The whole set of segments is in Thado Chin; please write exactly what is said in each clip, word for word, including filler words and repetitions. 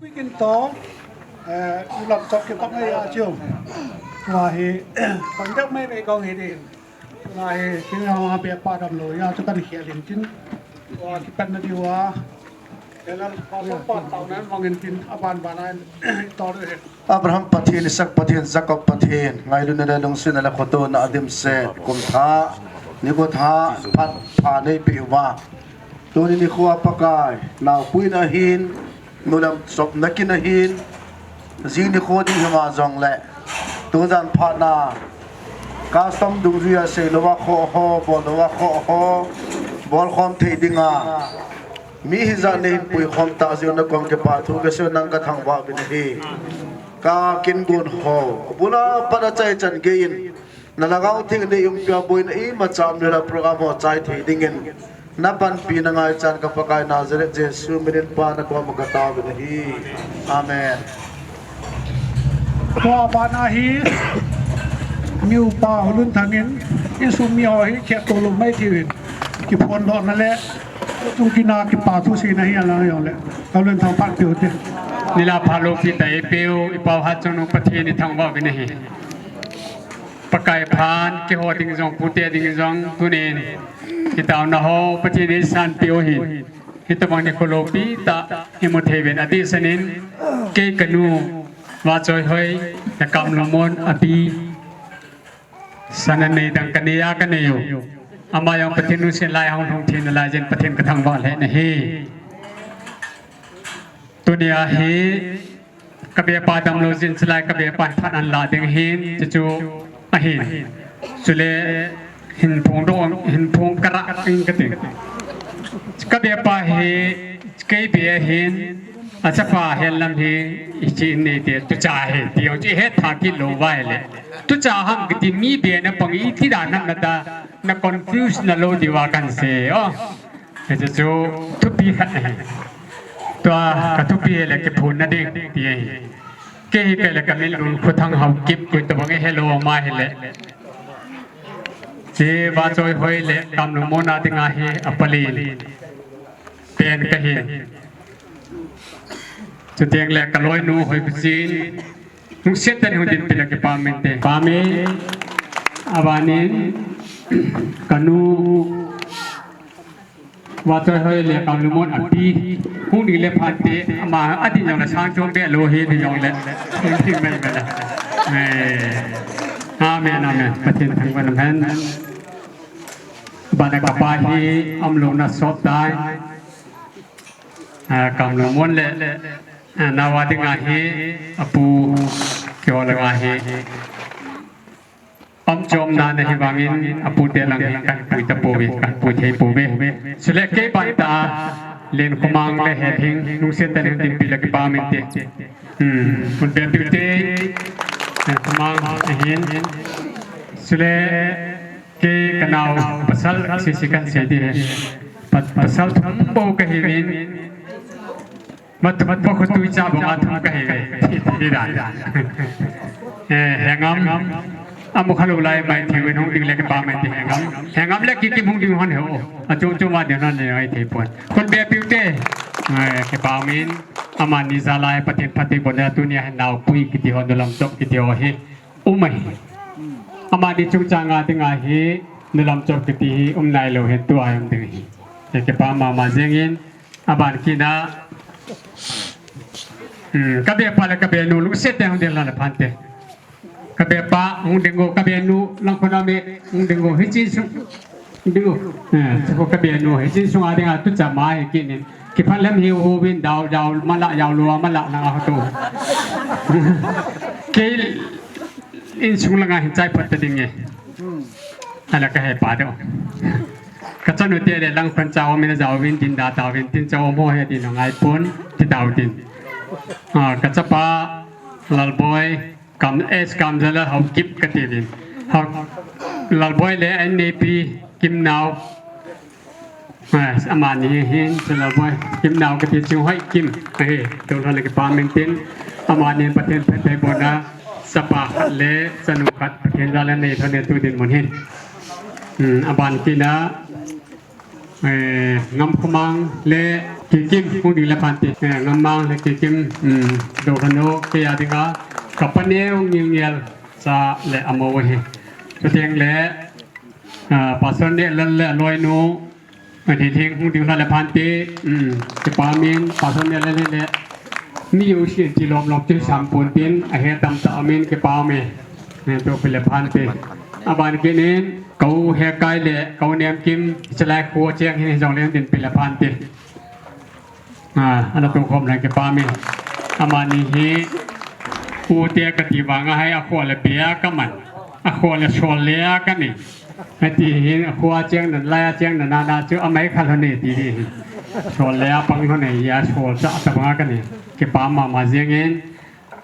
Quick in to, eh, lam chok ke pak ngai a chu. Tua hi, pang deuh mai mai kong hi din. Tua hi, kin ya ma pe pa dam lo ya chu kan hi alin tin. Tua ki pen na diu a. Ela pa so pa tau nan mangin tin, aban ban an, to de. Abraham Pathen, Isaac Pathen, Jacob Pathen, ngailutna le lungsetna le khotona a dimset, kum tha, nikho tha, phat pha nei peh uva. Tuni nikho a Pakai, naopui na hin, nulam chopna kin a hin, jing nikho ding hi ma jong le, tujan phat na, custom dungjuia sei lou a kho ho, bol lou a kho ho, bol khom thei ding a, mi hijat nei hin pui khom ta jiu na kong kipa thu ka sei nang ka thangvah uvin ahi. Ka kin gun ho, bula pat a chai chan gei in, na lhagao theng nei umpi a boina imacha um le la program ho chai thei ding in, na panpi na ngai chan ka Pakai Nazareth Jesu min in Pa na koma ka tao uvin ahi. Amen. Tua ban a hi, mi upa Holunthang in, insung mi ho hi khet to lou mai thei uvin, kiphondoh na le, chung kin a kipa thu seina hi alang jong le, Holunthang phat peh u te. Nilhah pha loupi tah eipeu, i Pau Hatchungnung Pathen i thangvah uvin ahi. Pakai phat, keiho ding jong, pute ding jong, tunin, i taona ho, Pathen in eisanpeh u ahin. Hitobang nikho loupi tah, i mu thei uvin adehset in, kei ka nu, Vahchoihoi, le Kamlungmon, a pi, sana nei dang ka nei a ka nei u. Ama jong Pathen lungset lai a hung lhung thei nalai jeh in Pathen ka thangvah lheh in ahi. Tuni a hi, ka bepa damlou jeh in chulai ka bepa phat ahin la ding ahin, chuchu ahin. Chule hin phongdoh, hin phong ka rah ing ka ting. Ka bepa hi, kei be ahin, achapa hen lam hi, hiche in nei te, tucha hi, ti jong chu i het tha kit lou uva ahile. Tucha ham kiti mi be na pang iti dan ham na ta, na confuse na lou diuva kan sei, o. Hiche chu thupi khat ahi. Tua ka thupi hile kiphonna ding ti ahi. Kei hi kei le ka min Lungkhothang Haokip, koitobang i helou ama hile. Che Vahchoihoi le Kamlungmon a dinga hi a palen pen kahi. Chuteng le ka loinu Hoikhuchin, lungset tah in hung dinpi le kipa um inte. Kipa um e. Abanin ka nu Vahchoihoi le Kamlungmon a pi, hung ding le phante, ama adin jong le sang chom be lou hi, ding jong le. Ding mai mai le. Eh. Amen, amen. Pathen thangvah in um hen. Bana ka pa hi, umlouna sot tai. Ah, Kamlungmon le, ah, nao a dinga hi, apu keiho langa hi. Umchomna nahi vangin, apute lang hi kahin pui tapouve, kahin pui thei pouve. Chule kei bantah a, Lenkhomang le Helhing, lungset tah in dinpi le kipa um inte. Hmm, hung be piu te, Lenkhomang ahin. Chule kei ka nao pasal sese kahin sei ding ahi. Pa-, pasal thum bou kahiuvin. Mat, mat, pa khotui cha banga thum kahiuve. Ti, ti dan. Eh, Hengam. Amu khalou lai mai thei uvin hung ding le kipa um inte Hengam. Hengam le Kikim hung ding hon he o. Achom chom a ding hon le mai thei pon. Hung be piu te. Eh, kipa um in. Amani jalai Pathen phattheibohna tunia hi naopui kiti ho, nulam chop kiti ho hi. Um ahi. Amani chungchang a dinga hi nulam chop kiti hi um nailou hin tua hi um ding ahi. Kipa mama jeng in. Aban kit a, hmm, ka bepa le ka benu lungset tah in hung ding lang le phante. Ka bepa hung ding o, ka benu lang khona me hung ding o, hiche sung ding o. Eh, chu ka benu, hiche sung a dinga tucha ma hi kit in. Kiphat lem hi uvin dau, dau, mala, dau lou, mala lang a ho to. Kei insung langa hin chai phat ta ding e. Ala ka hepa deuh. Ka chanu te le lang pan chao min a jao vin tin da ta vin tin chao mo he din ngai pon ti tao din. Ah, ka chapa Lalboi Kam, S Kamjala Haokip ka ti din. Hao, Lalboi le an nei pi Kimnao. Ah, amani hin, chu Lalboi, Kimnao kati chu Hoikim. Ahi, tun hon le kipa um intin, amani Pathen phattheibohna, chapa khat le chanu khat, Pathen jal a nei lhon e tu dinmun hin. Hmm, aban kit a, eh, Ngamkhomang le Kikim, hung ding le phante. Eh, Ngammang le Kikim, um, Dokhano, kei a dinga, ka paneo ngilngel cha le amo hi. Chuteng le, ah, Pastor Nehlal le aloinu, Athithing hung ding le phante, um, kipa min, Pastor Nehlal le, mi u sin ti lom lom ti sampon tin, ahe tam ta amin kipa me. Eh, to pile phante. Aban kinin, kau he kai le, kau nem kim, chalai khu cheng hin jong le din pile phante. Ah, ana tu khom le kipa me. Amani hi, u te ka ti vang a hai a khu le bia ka man. A khu le sol le a ka ni. Ati hin, a khua cheng nan, lai a cheng nan, na, na chu, a mai khal hone ti hi. Sol le a pang hone, ya sol cha ta bang a ka ni. Kipa mama jeng in,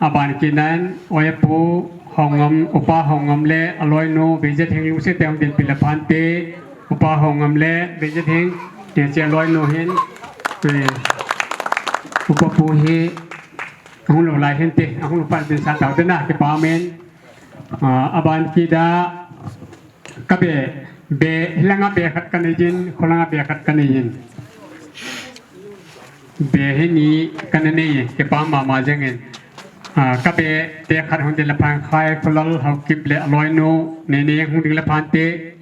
a ban kinan, oi pu, Hongam, upa Hongam le, a loinu, Vijay Thing Lungse te hung din pile phante, upa Hongam le, Vijay Thing, te che loinu hin, eh, upa pu hi, hung lo lai hin te, hung lo pan din sa tau te na, kipa men, ah, a ban kida, Ka be, be, hilanga be khat ka nei jin, khulanga be khat ka nei jin. Be hi ni ka nei nei, kipa mama jeng in. Ah, ka be, te khat hung ding le phan khai, Khulal Haokip le aloinu, nei nei hung ding le phante,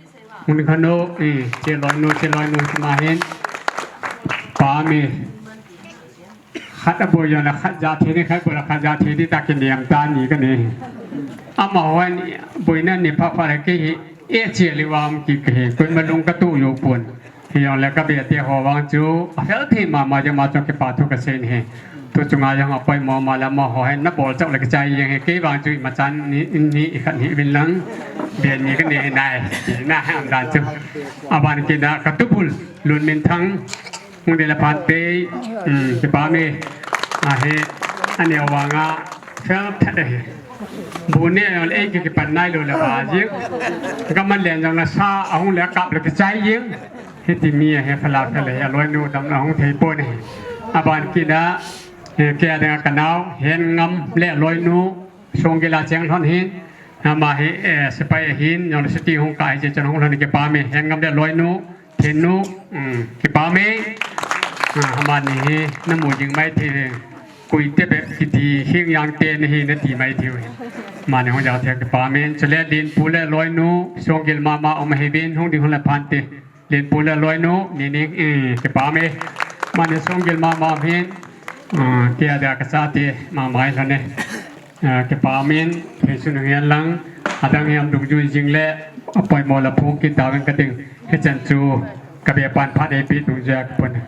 hung ding khano, eh, che loinu, che loinu, che ma hin. Pa mi. Khat a boi jong le khat ja thei ni, khat boi le khat ja thei ni, ta kiniam ta ni ka ni. Amaho hin boina ni pha pha le kei hi, e che le vang ki ka hi, koima lung ka tu jou pon. Hijong le ka be te ho vang chu, a fel thei mama jong ma chong kipa thu ka sei ni hi. Tu chunga jong a poimo ma le amaho hin na bol chau le kichai jeng hi, kei vang chu ima chan ni, ni i khat ni vin lang, be ni ka ni hi nai, na ham dan chu. Aban kina ka tubul, Lunminthang, Hung ding le phan te, um, kipa me. Ahi, aneo vanga, fel that ahi. Bu ne aneo le, ei ki kipan nai lou le ba jing. Ka man len jong na sa, ahung le kap le kichai jing. Hiti mi ahi, phala phala ahi, aloinu damna hung thei pon ahi. Aban kina, eh, kei a dinga ka nao, Hengam le aloinu, Songgel a cheng lhon hin, ama hi, eh, sepai ahin, jong le siti hung kai je chang hung lhon kipa me, Hengam le aloinu, Thennu, um, kipa me, ah, amani hi, na mu jing mai thei ve, kui te be kiti hing yang te ni hi, na ti mai thei ve. Mani hung jao thei kipa me, chule Linpu le aloinu, Songgel mama um ahi vin, hung ding hung le phante. Linpu le aloinu, ni ni, eh, kipa me. Mani Songgel mama hin, ah, kei a dia ka sa te, mama hi lhon e. Ah, kipa min, thei sun hian lang, adang hiam dungjuiyin jing le, apoimo la phung kit tauvin ka ting, hichan chu, ka be pan phat ei pi dungjuia ka pun.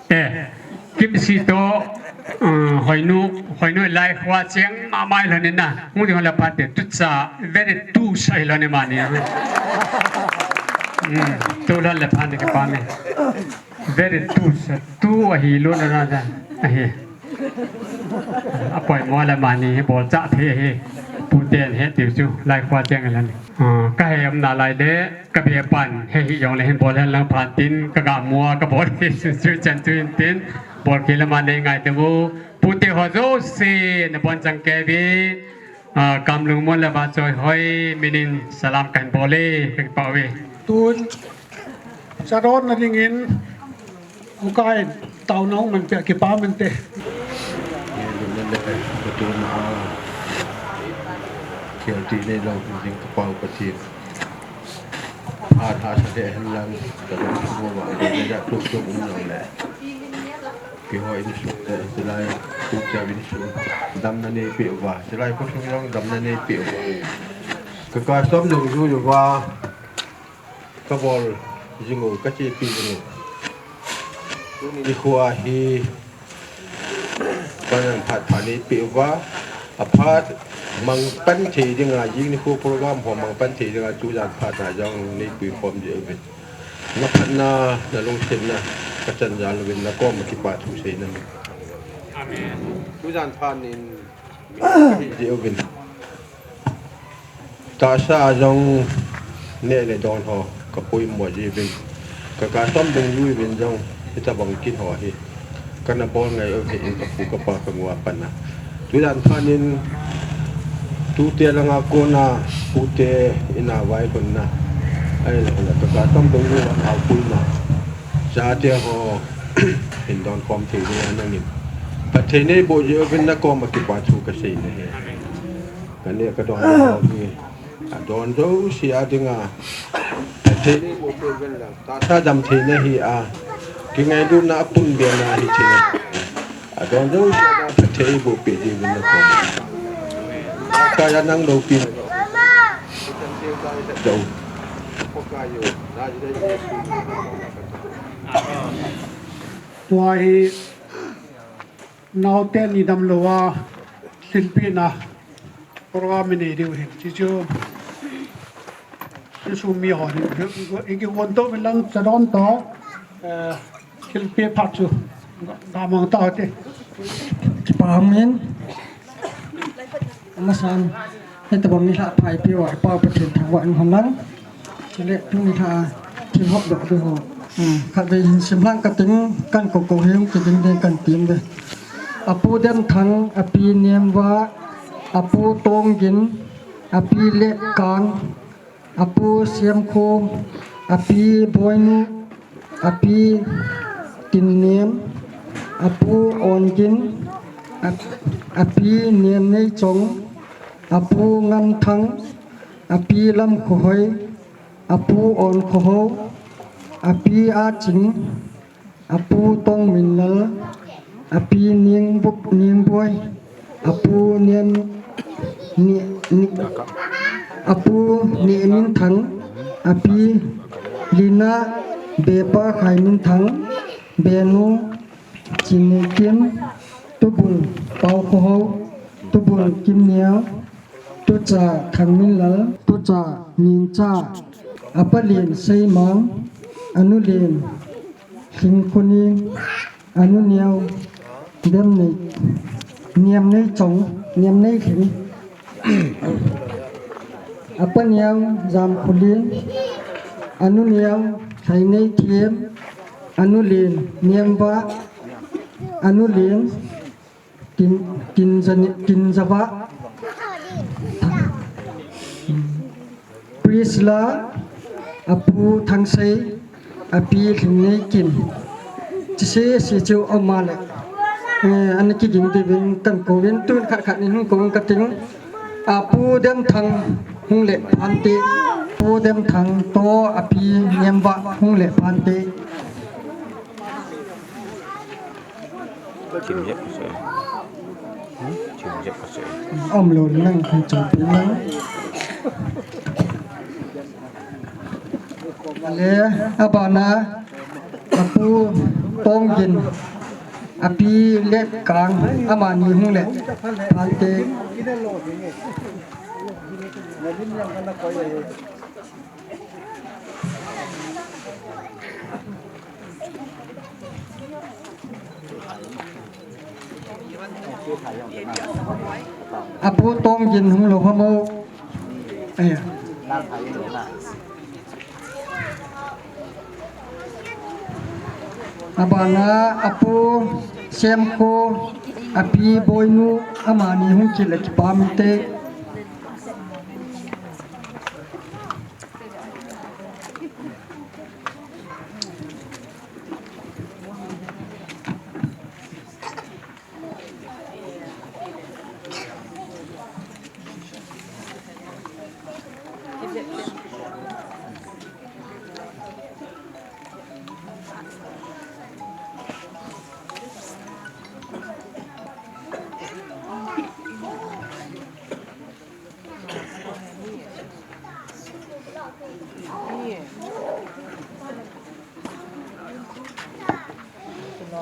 Eh, Kimsi to, ah, Hoinu, Hoinu lai khua cheng mama hi lhon in na, hung ding hon le phat te, tucha, very tucha hi lhon in mani, ah. Hmm, tu lhon le phat te kipa min. Very tucha, tu ahi lou na na da, ahi. Apoimo le mani hi bol cha thei hi. Pu ten he tiu chu, lai khua cheng le ni. Ah, ka he um nalai le, ka be pan, he hijong le hin bol hen lang phat tin, ka ga mua, ka bol hi chu chan chu in tin, bol kei le mani ngai te bu. Pu te ho jouse, na bon chang kei ve. Ah, Kamlungmon le Vachoi hoi, min in salam kahin bol e, ka kipah uve. Tun, Charon na dingin, ukai, taona hung man pia kipa min te. Nge lung na le, ka tu na a. Kial ti nei lou, ding ka pau ka ti. Phat hahsa le hen lang, ka lung sung uva, ka ja tuk tuk um lang le. Keiho insung le, chulai, pu cha insung, damna nei peh uva, chulai khosung jong damna nei peh uva. Ka custom dungjui uva, ka bol jing u, ka chepi jing u. Tuni nikho a hi, Panan phat phat nei peh uva, aphat mang pan thei dinga, jing nikho program ho mang pan thei dinga, tujan phat na jong nei puikhom jeh uvin. Na phatna, na lungsetna, ka chan jal uvin, na koma kipa thu seina. Amen. Tujan phat nin, mi jeh uvin. Tahsa a jong neh le don ho ka poimo jiuvin, ka custom dungjui uvin jong hitabang kin ho hi kana bol ngai u ahi in ka pu ka pa ka ngua pan a. Tujan phat in tute langa kona pute in a vailhunna ahilou le ka custom dungjui uvin a poimo. Chate ho, hin don khom thei ding a nangin phatthei neiboh jeh uvin nakoma kipa thu kasei nahi. Kani kadon ho hi adon jouse a dinga phatthei neiboh jeh uvin lang tahsa damtheina hi a, kingailutna apunbena hi thina. Adon jouse a phatthei eiboh peh ding uvin nakoma. Kaya nang loupina. Tua hi naote ni damlouva lhinpina program inei diu hin. Chuchu insung mi hon i kihon to min lang chadon to, eh, thilpeh phat chu gamang tao te. Kipa umin. Amasan, hitobang nilhah pha eipeh uva, i Pau Pathen thangvah in hon lang. Chule tuni lha a thil hopdoh diu ho. Hmm. Khatvei hin simlhang kating, kan kou kou hi hung kiding ding kan ti uve. Apu Demthang, api Nemvah, apu Tonggin, api Letkang, apu Semkho, api Boinu, api Tinnem, apu Ongin, ap-, api Nemneichong, apu Ngamthang, api Lamkhohoi, apu Onkhohou, api Aching, apu Tongminlal, api Ningbu-, Ningboi, apu Nen-, Ni-, Ni-, apu Nehminthang, api Lina, bepa Khaiminthang, benu Chinnekim, tubul Paokhohou, tubul Kimneo, tucha Thangminlal, tucha Ningcha, apalen Seimang, anulen Lhingkhoni, anuneo Demnei, Nemneichong, Nemneilhing, apaneo Jamkholin, anuneo Lhaineithem, anulen Nemvah, anulen Kin, Kinjani-, Kinjavah, Priscilla, apu Thangsei, api Lhingneikin. Chise se chu aum a le, eh, ana kiging diuvin kan kouvin, tun khat khat nin hung kouvin kating. Apu Demthang hung le phante. Pu Demthang toh api Nemvah hung le phante. Thim jep ka soi. Thim jep ka soi. Aum lou nang kan chon pi nang. Ale, abana, apu Tonggin, api Letkang, amani hung le phante. Apu Tonggin hung lou ham o. Aya. Abana apu Semkho, api Boinu, amani hung kile kipa mite.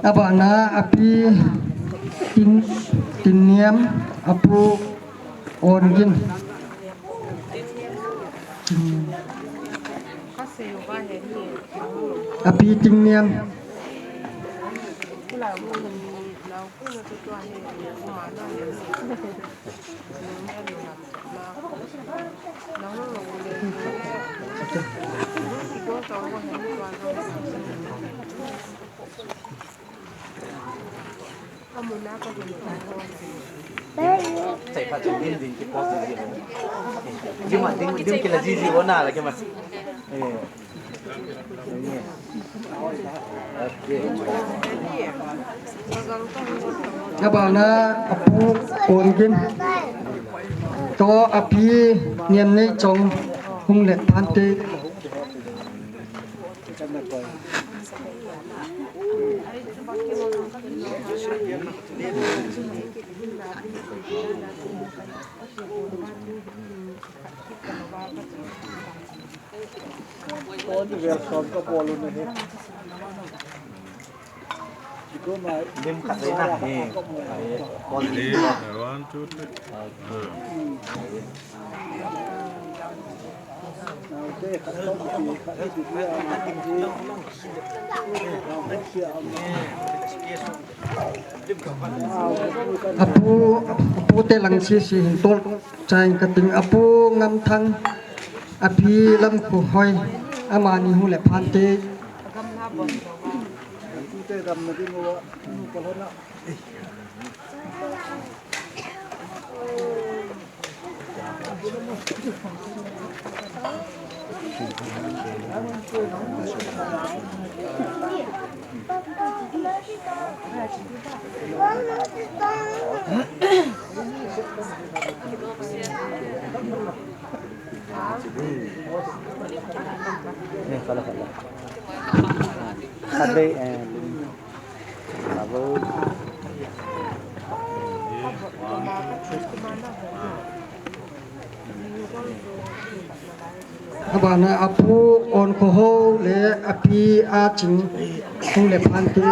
Abana api Tin, Tinniam, apu Ongin. Api Tinniam. Chai phat chun din din ki post din din. Kima din din kila jiji ona la kima. Eh. Abana apu Ongin toh api Niamneichong hung le phante. Lim khat le na. One, two, three. Apu, apu te lang sisi hin tol chai kating, apu Ngamthang, api Lamkhohoi, amani hung le phante. Khat le, eh, Abana apu Onkhohou le api Aching hung le phante.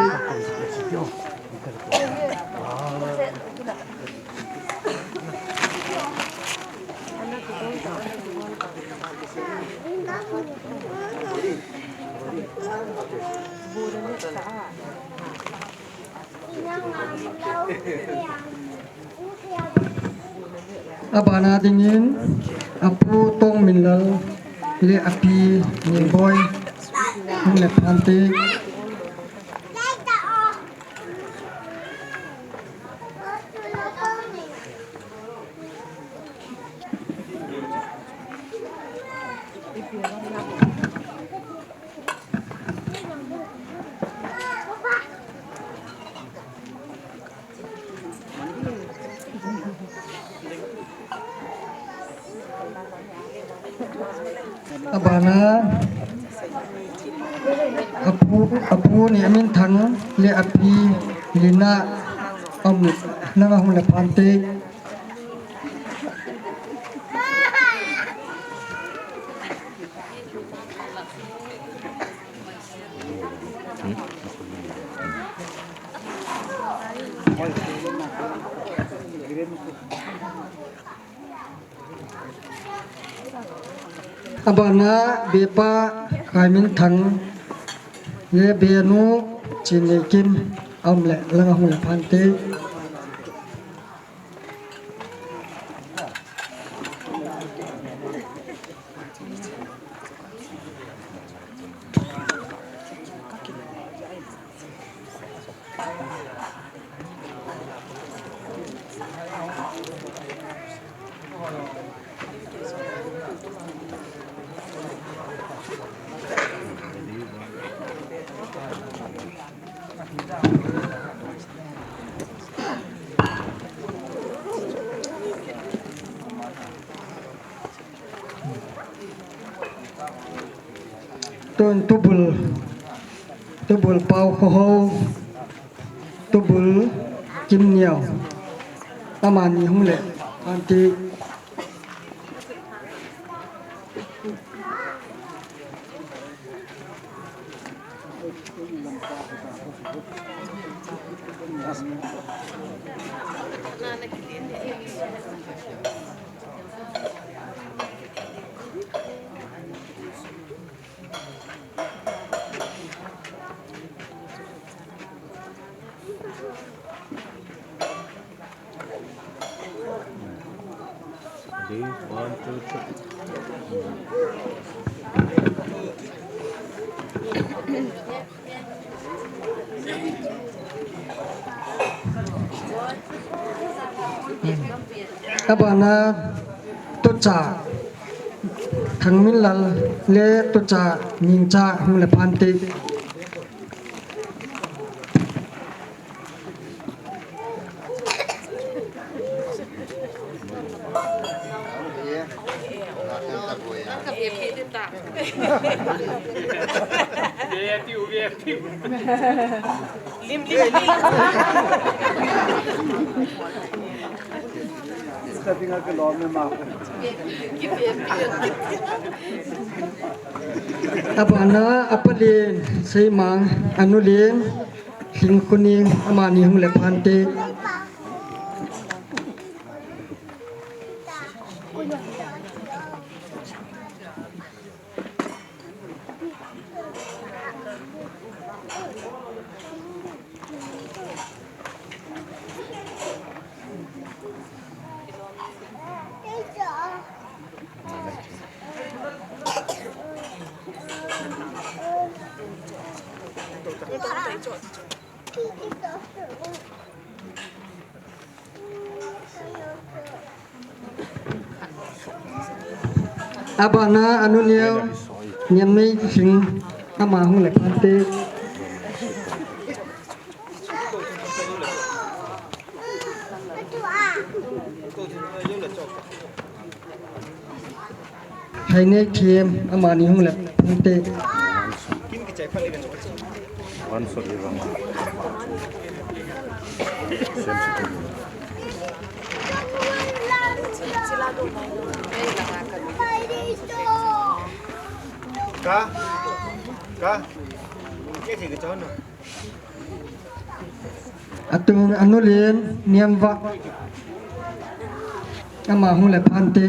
Abana dingin apu Tongminlal le api Ningboi hung le phante. Abana apu, apu Niamminthang le api Lina, um, nanga hung le phante. Abana bepa Khaiminthang le benu Chinneikim aum le langa hung le phante. Tun Tubul, Tubul Paokhohou, Tubul Kimneo, amani hung le phante. Ready? One, two, three. Abana tucha Thangminlal le Tucha Ningcha hung le phante. Abana, Apalen, Seimang, Anulen, Lhingkhuning, amani hung le phante. Abana, Anuneo, Niamnei Sing, ama hung le phante. Hainei Thiem, amani hung le phante. Ka, ka, ke thei ka chon na. Atun Anulen Niamva, ama hung le phante.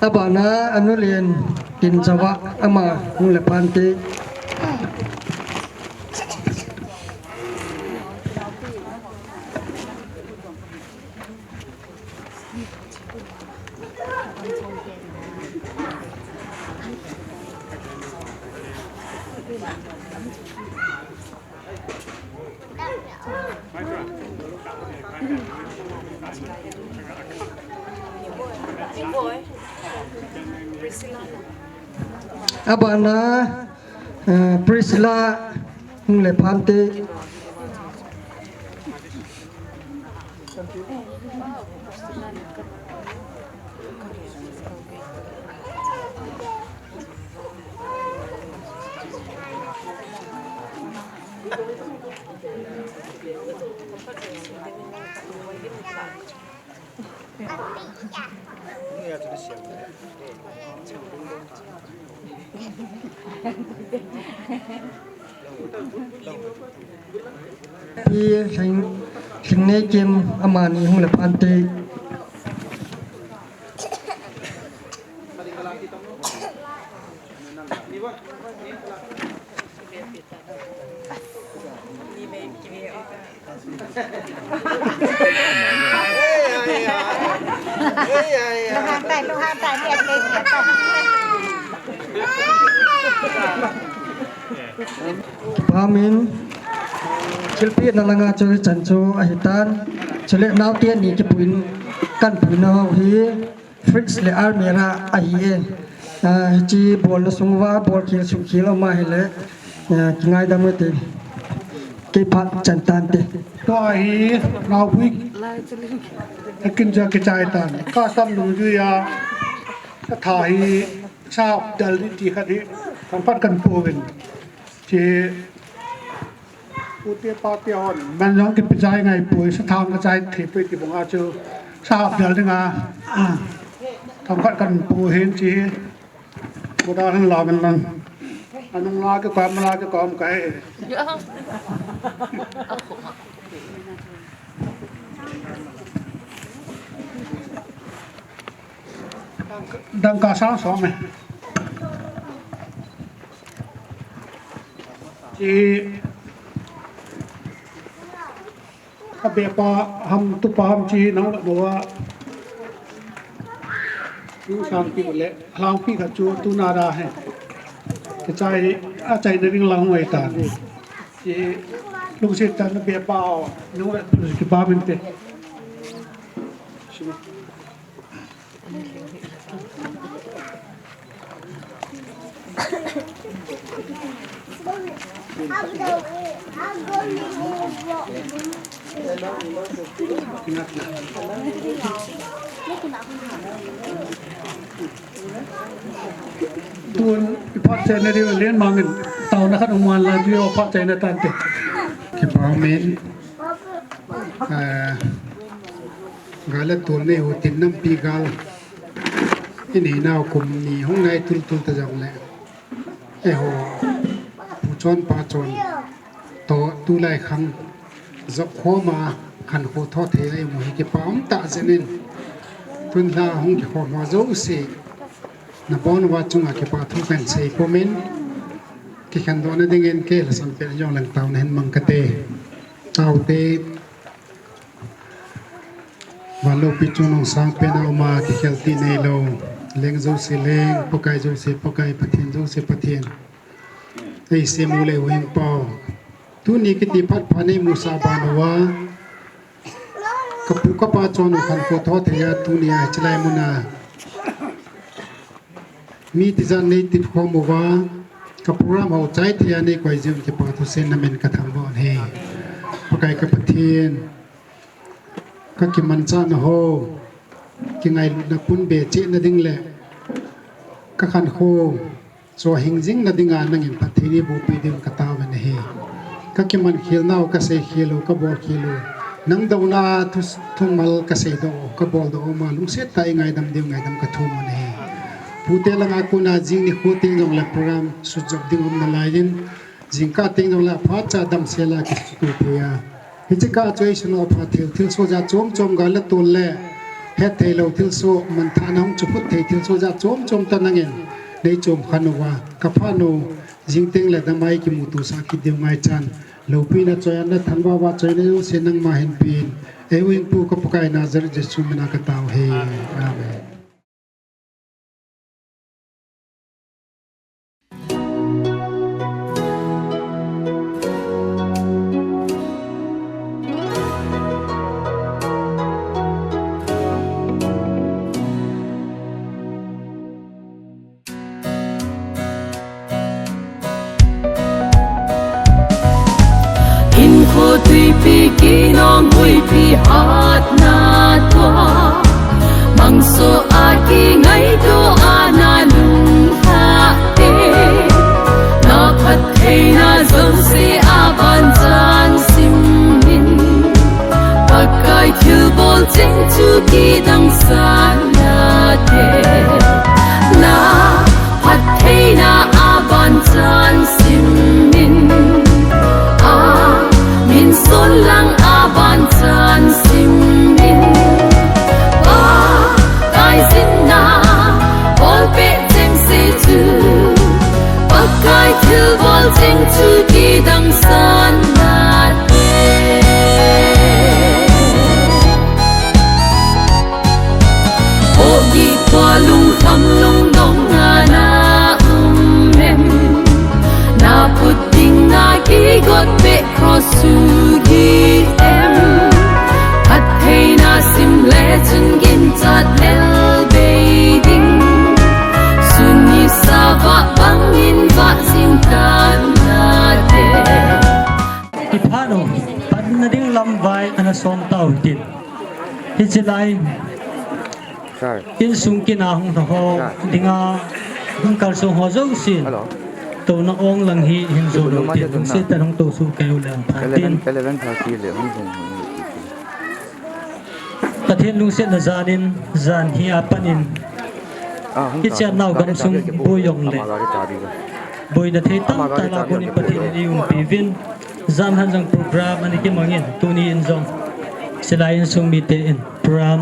Abana, Anulen Kinchawa, ama hung le phante. Abana, eh, Priscilla hung le phante. Pi Lhing, Lhingneikim amani hung le phante. Pamin, thilpehna langa chu hichan chu ahitan. Chule naote ni kipuiin kahin puina ho hi Fritz le Almira ahi e. Ah, hiche bolna sunguva, bolkhel suhkhel aum ahile, ah, kingaidam ute. Kei phat chan tante. Tua hi, naobui. Akin ja kichai tan. Kasam nungjuiya. Katha hi, sahap dal ni ti khat hi. Kahin phat kahin pouvin. Che, Pute pate hon, man jong kipe chai ngai poi, sathang kachai thei poi ti banga chu, sahap dal dinga, themkhat kahin po hin chi hi, boda hin la man lang. Anung la ke kam la ke kam kai. Dangka sang som e. Chi Ka bepa ham, tupa ham chi nang la mo a. Nung sang pi le, lang pi ka chu tu na da he. Ka chai, a chai na ring lang wai ta. Chi, lung si ta na bepa o, nung la tu ki pa min te. Tun, i phat chaina ding len mangin, taona khat um ngal la, dui o phat chaina tante. Kipa min, eh, Gal le tol nei ho tin nampi gal. I nei nau kum ni hung nai tul tul ta jong le. Eiho. Pu chon pa chon. To tulai khang. Jok khoma khankho tho thei a i mu hi kipa um tah jeng in. Tun la hung kikhom ho jouse. Na bon uva chunga kipa thu kan sei pomin. Kikhen dohna dingin kei la sam pen jong lang taona hin mang kate. Taote. Vanloupi chungnung sangpen a uma kikhelti neilou, leng jouse leng, Pakai jouse Pakai, Pathen jouse Pathen. Eisem u le u hing pau. Tuni kiti phat pha nei musah ban uva. Kapu kapa chon u khankho tho thei a tuni a hichelai muna. Mi tijat nei titkhom uva, ka program ho chai thei a nei koi jing kipa thusen namin ka thangvah u ahi. Pakai ka Pathen, ka kimanchahna ho, kingailutna pun be chehna ding le, ka khankho, cho hing jingna dinga nangin phatthei nei bohpi ding ka tao ve ahi. Ka kiman khel nau, ka sei khel u, ka bol khel u. Nang douna thu, thumal ka seidoh u, ka boldoh u ma lungset tah a i ngaidam diu ngaidam ka thum u ahi. Pute langa kona jing nikho teng jong le program sutjop ding um nalai in, jingkah teng jong le aphat cha damsel a kisutu thei a. Hiche kah chu eisun u aphat thei u, thilsoh jat chom chom gal le tol le, hetthei lou thilsoh, manthahna hung chuphut thei thilsoh jat chom chom tah nangin, nei chom khen uva, ka phat u, Jing teng le damai kimuto sah kit diu ngai chan. Loupina choiya na thanvah vah choiya na jouse nangma hin pen. Ei u hing pu ka Pakai Nazareth Jesu mina ka tao e. Amen. Hinkho tuipi kinong huipi hatna tua, mangso a kingaito a na lunglhah te, na phattheina jouse a ban chan sim in. Pakai thilbol cheng chu kidang sah nate, na phattheina a ban chan sim in. A min son lang a ban chan sim in. Pakai jinna bolpeh cheng se chu, Pakai thilbol cheng chu kidang sah nate. Hogi tua lungkham lungdong a na um em? Na put ding na kigot peh cross chu gih em? Phattheina sim le chun ginchat lel bei ding. Sun nisa vah bangin vah jing tan nate. Kipah u, patna ding lam vai ana som tau tin. Hiche lai Sir. Insung kina hung lha ho, Sir. Dinga hung kalsong ho jousen. Hello. Touna ong lang hi hin jou lou tin, hung se tan hung tou su kei u leng pha tin. Eleven, eleven thirty le hung hung hung. Pathen lungsetna jan in, jan hi apan in. Ah, hung ta, hung ta. Ichan nau gamsung boi jong le. Ama gari ta di. Boina thei tamtah lah a konin Pathen in eiumpi uvin. Jan lhah jong program ana kimangin, tuni in jong hilai insung mite in program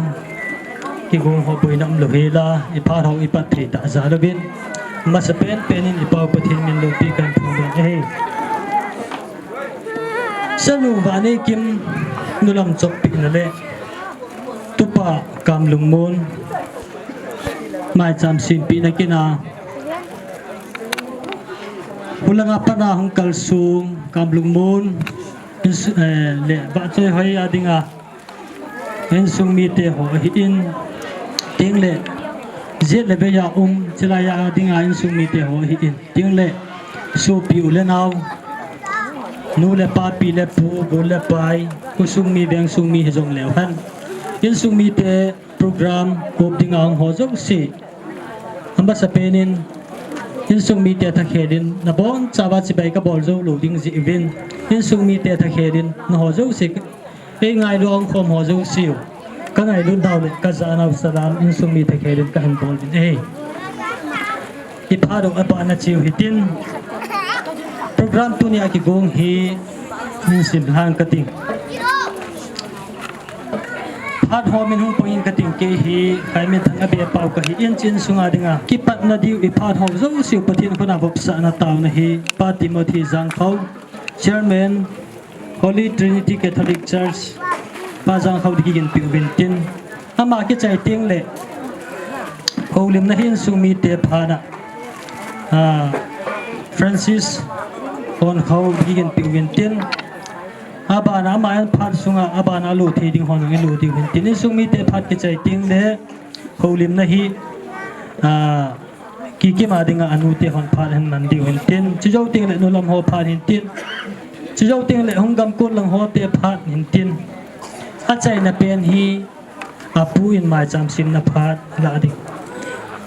kigong ho boina umlou hela, iphat ho ipat thei tah jal uvin. Amasapen pen in iPau Pathen min loupi kahin phong uvin ahi. Sanu Vaneikim nulam choppina le Tupa Kamlungmon maicham sempina kin a, hulanga pat a hung kalsong Kamlungmon insu-, eh, le vahchoi hoi a dinga insung mite ho ahin, tin le jet le vei a um, hilai a dinga insung mite ho ahin, tin le sopi u le nao, nu le pa, pi le pu, gol le pai, khosung mi, vengsung mi hijong leu hen, insung mite program kop dinga hung ho jouse, amasapen in insung mite thakhel in nabonchauva chibai kabol jou lou ding jeh uvin, insung mite thakhel in naho jouse, eingailu a hung khom ho jouse u, kangailut nau le kajanau salam insung mi thakhel in kahin bol uvin ahi. Iphat u abana cheu hitin, program tunia kigong hi hin simlhang kating. Phat ho min hung pangin kating, kei hi Khaiminthang Abepau kahin, chin sunga dinga kipatna diu iphat ho jouse u Pathen khut a vopsahna taona hi Pa Timothy Jangkhao, Chairman, Holy Trinity Catholic Church, Pa Jangkhao ding kiginpeh uvin tin, ama kichai teng le houlimna hi insung mite phat a, ah, Francis Honkhao ding kiginpeh uvin tin, abana ama in phat sunga abana alo thei ding hon hung alo diu hin tin, insung mite phat kichai teng le houlimna hi, ah, Kikim a dinga anute hon phat hin man diu hin tin, chujou teng le nulam ho phat hin tin, chujou teng le hung gamkot lang hote phat hin tin, achaina pen hi apu in maicham semna phat alah ding.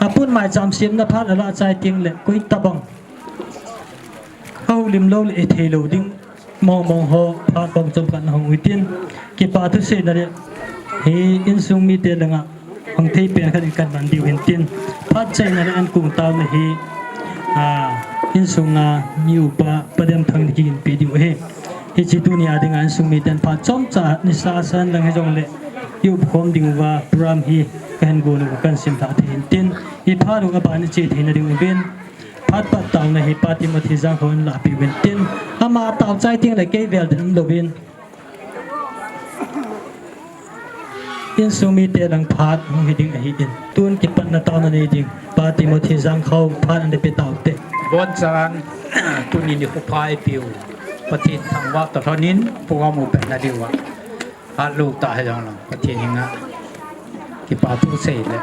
Apu in maicham semna phat alah chai teng le koi tabang ahoulim lou le ithei lou ding mong mong ho phat bang chomkhat na hung uvin tin, kipa thuseina le hi insung mite langa hung thei pen khat in kaman diu hin tin, phat chaina le ankong taona hi, ah, insunga mi upa Pa Demthang ding kiginpeh diu ahi. Hiche tunia dinga insung miten phat chomcha nisa asan lang hijong le i-up khom diuva program hi kahin gon u kahin simlhah thei hin tin, iphat u abana che theina diuvin, phat pat taona hi Pa Timothy Jangkhao in lahpeh uvin tin, ama tao chai teng le kei vel din umlouvin, insung mite lang phat hung hi ding ahin, tun kipatna taona nei ding Pa Timothy Jangkhao phat ana pe taute. Bonchan, tuni nikho pha eipeu Pathen thangvah toh lhonin program u pehna diuva, hatlou tah hijong lang Pathen henga kipa thu sei le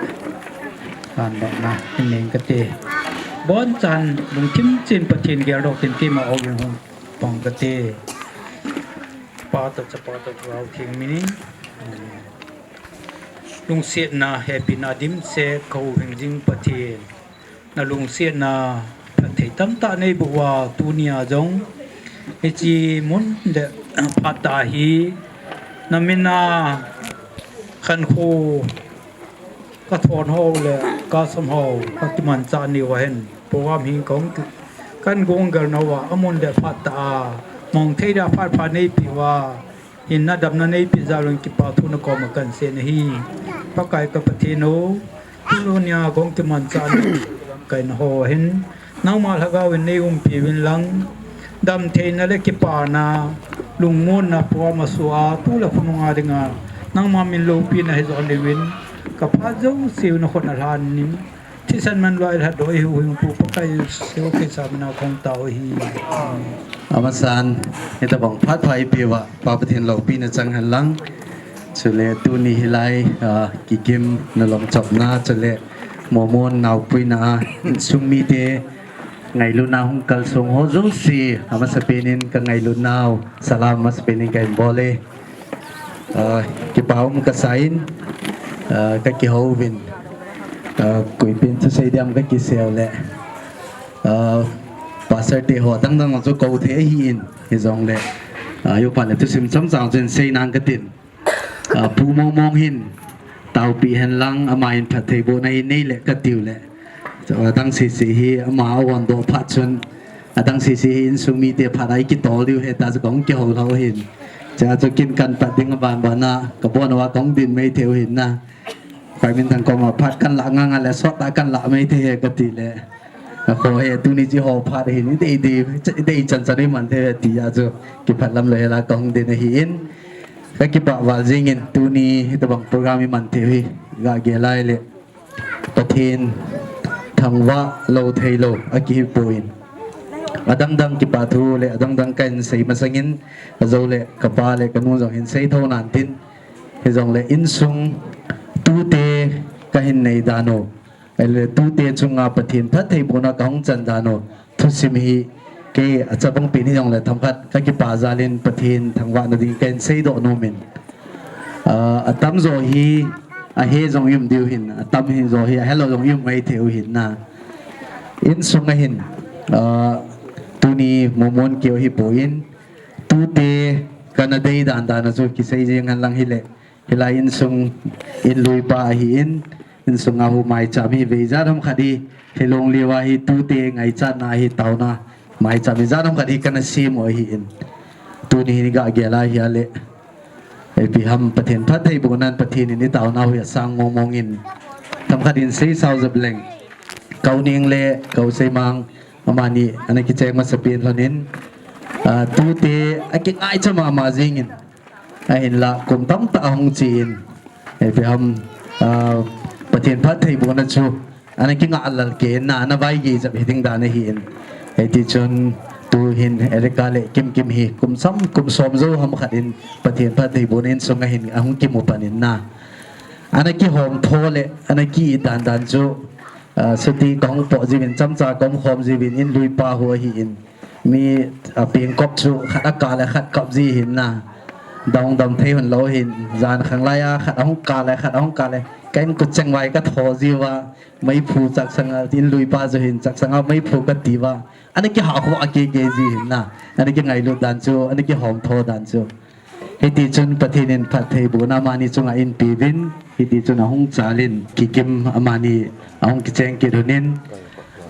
kandohna in nei kate. Bonchan lungthim cheh in Pathen geldoh tin keima houin hung pang kate. Pa toh Chapa toh Lhagao Theng minin. Lungsetna hepina dimset kahou hing jing Pathen, nalungsetna phatthei tamtah neiboh uva tunia jong hiche mun le phat tah hi namin a khankho kathon ho le kasam ho kakimanchah nau ahin, program hi kahung ki, kahin gong gel nauva amun le phat tah a mong thei dia phat pha neipeh uva, hinna damna neipeh jal un kipa thu nakoma kahin sei ahi. Pakai ka Pathen o, tunia kahung kimanchah nau lamkaina ho ahin, nangma Lhagao in neiumpi uvin lang, damtheina le kipana, lungmonna program asoh a, tu le khonung a dinga nangma min loupina hijo uvin, kaphat jouse u nakhut a lhanin, thisan manlua eilhatdoh eihuhhingpu Pakai Jesu Christa mina kahung tao ahi. Amasan, hitabang phat pha eipeuva Pa Pathen loupina chang hen lang. Chule tuni hilai, ah, Kikim nalom chopna, chule Mormon naopuina a insung mite ngailutna hung kalsong ho jouse, amasapen in kangailutnau salam amasapen in kahin bol e. Ah, kipa um kasan, ah, kakihouvin, ah, koipen thusei diam kakisei le, ah, pastor te ho dangdang chu kou thei ahin, hijongle, ah, yopa le thusim chomcha chun seinang katin. Ah, Pu Mongmong hin taopi hen lang, ama in phattheibohna hi nei le katiu le. Chu adang sese hi ama ahondoh phat chun, Adang sisi hi insung mite phat a ikitol diu ahi tia chu kahung kihou lhou ahin. Chua chu kin kahin pat ding aban ban a, kabon uva kahung din mai thei u ahin na. Pai min thang koma phat kahin la ngang a le sot a kahin la mai thei ahi kati le. Akhoh e, tuni chi ho phat ahin, idei dei, idei chan chan iman thei ahi tia chu kipah lam le hela kahung din ahin. Kakipah val jingin tuni hitabang program iman thei u hi, ga gel lai le. Pathen thangvah lou thei lou akihi poi. Adang dang kipah thu le adang dang kahin sei masangin, ajou le kapa le kanu jong hin sei tho nan tin. Hijongle insung tute kahin nei dan u, ahile tute chunga Pathen phattheibohna kahung chan dan u, thusim hi kei achabang pen hijongle themkhat kakipah jal in Pathen thangvahna ding kahin seidoh nom in. Ah, atamjo hi ahe jong i um diu ahin, atamjo hi ahelou jong i um mai thei u ahin na. Insung a hin, ah, tuni mumun keu hi poi, tute kana dei dan dan a chu kisei jeng hen lang hile, hilai insung in lui pa ahin, insung a hu maicham hi vei ijat ham khat hi, hilong liu a hi tute ngaichatna hi taona maicham ijat ham khat hi kana sem u ahin. Tuni hin ga gel a hile, ipi ham Pathen phattheibohnan Pathen in itaona u hi asang mong mong in. Themkhat in sei sao jep leng. Ka u Neng le ka u Seimang amani ana kicheng masapen lhon in. Ah, tute akingaichat mama jingin. Ahinla kum tamtah ahung chi in. Ipi ham, ah, Pathen phattheibohna chu ana kingah lal kei in na, ana vaigei jep hi ding dan ahin. Hiti chun tu hin Erica le Kimkim hi kum som, kum som jou ham khat in Pathen phattheibohna insung a hin ahung kimu pan in na. Ana kihom tho le ana ki-it dan dan chu, ah, chuti kahung po jiuvin, chomcha kahung khom jiuvin, in lui pa hu ahin. Mi, ah, pengkop chu khat akah le khat kap ji ahin na. Dong dam thei hon lou ahin, jan khang lai a khat ahung kah le khat ahung kah le, ka in kut cheng vai katho jiuva, meiphu chaksang a, in lui pa chu hin chaksang a meiphu kati uva. Ana kihah khoh a kei kei ji ahin na. Ana kingailut dan chu, ana kihom tho dan chu. Hiti chun Pathen in phattheibohna amani chunga eipeuvin, hiti chun ahung chal in Kikim amani ahung kicheng kit lhon in,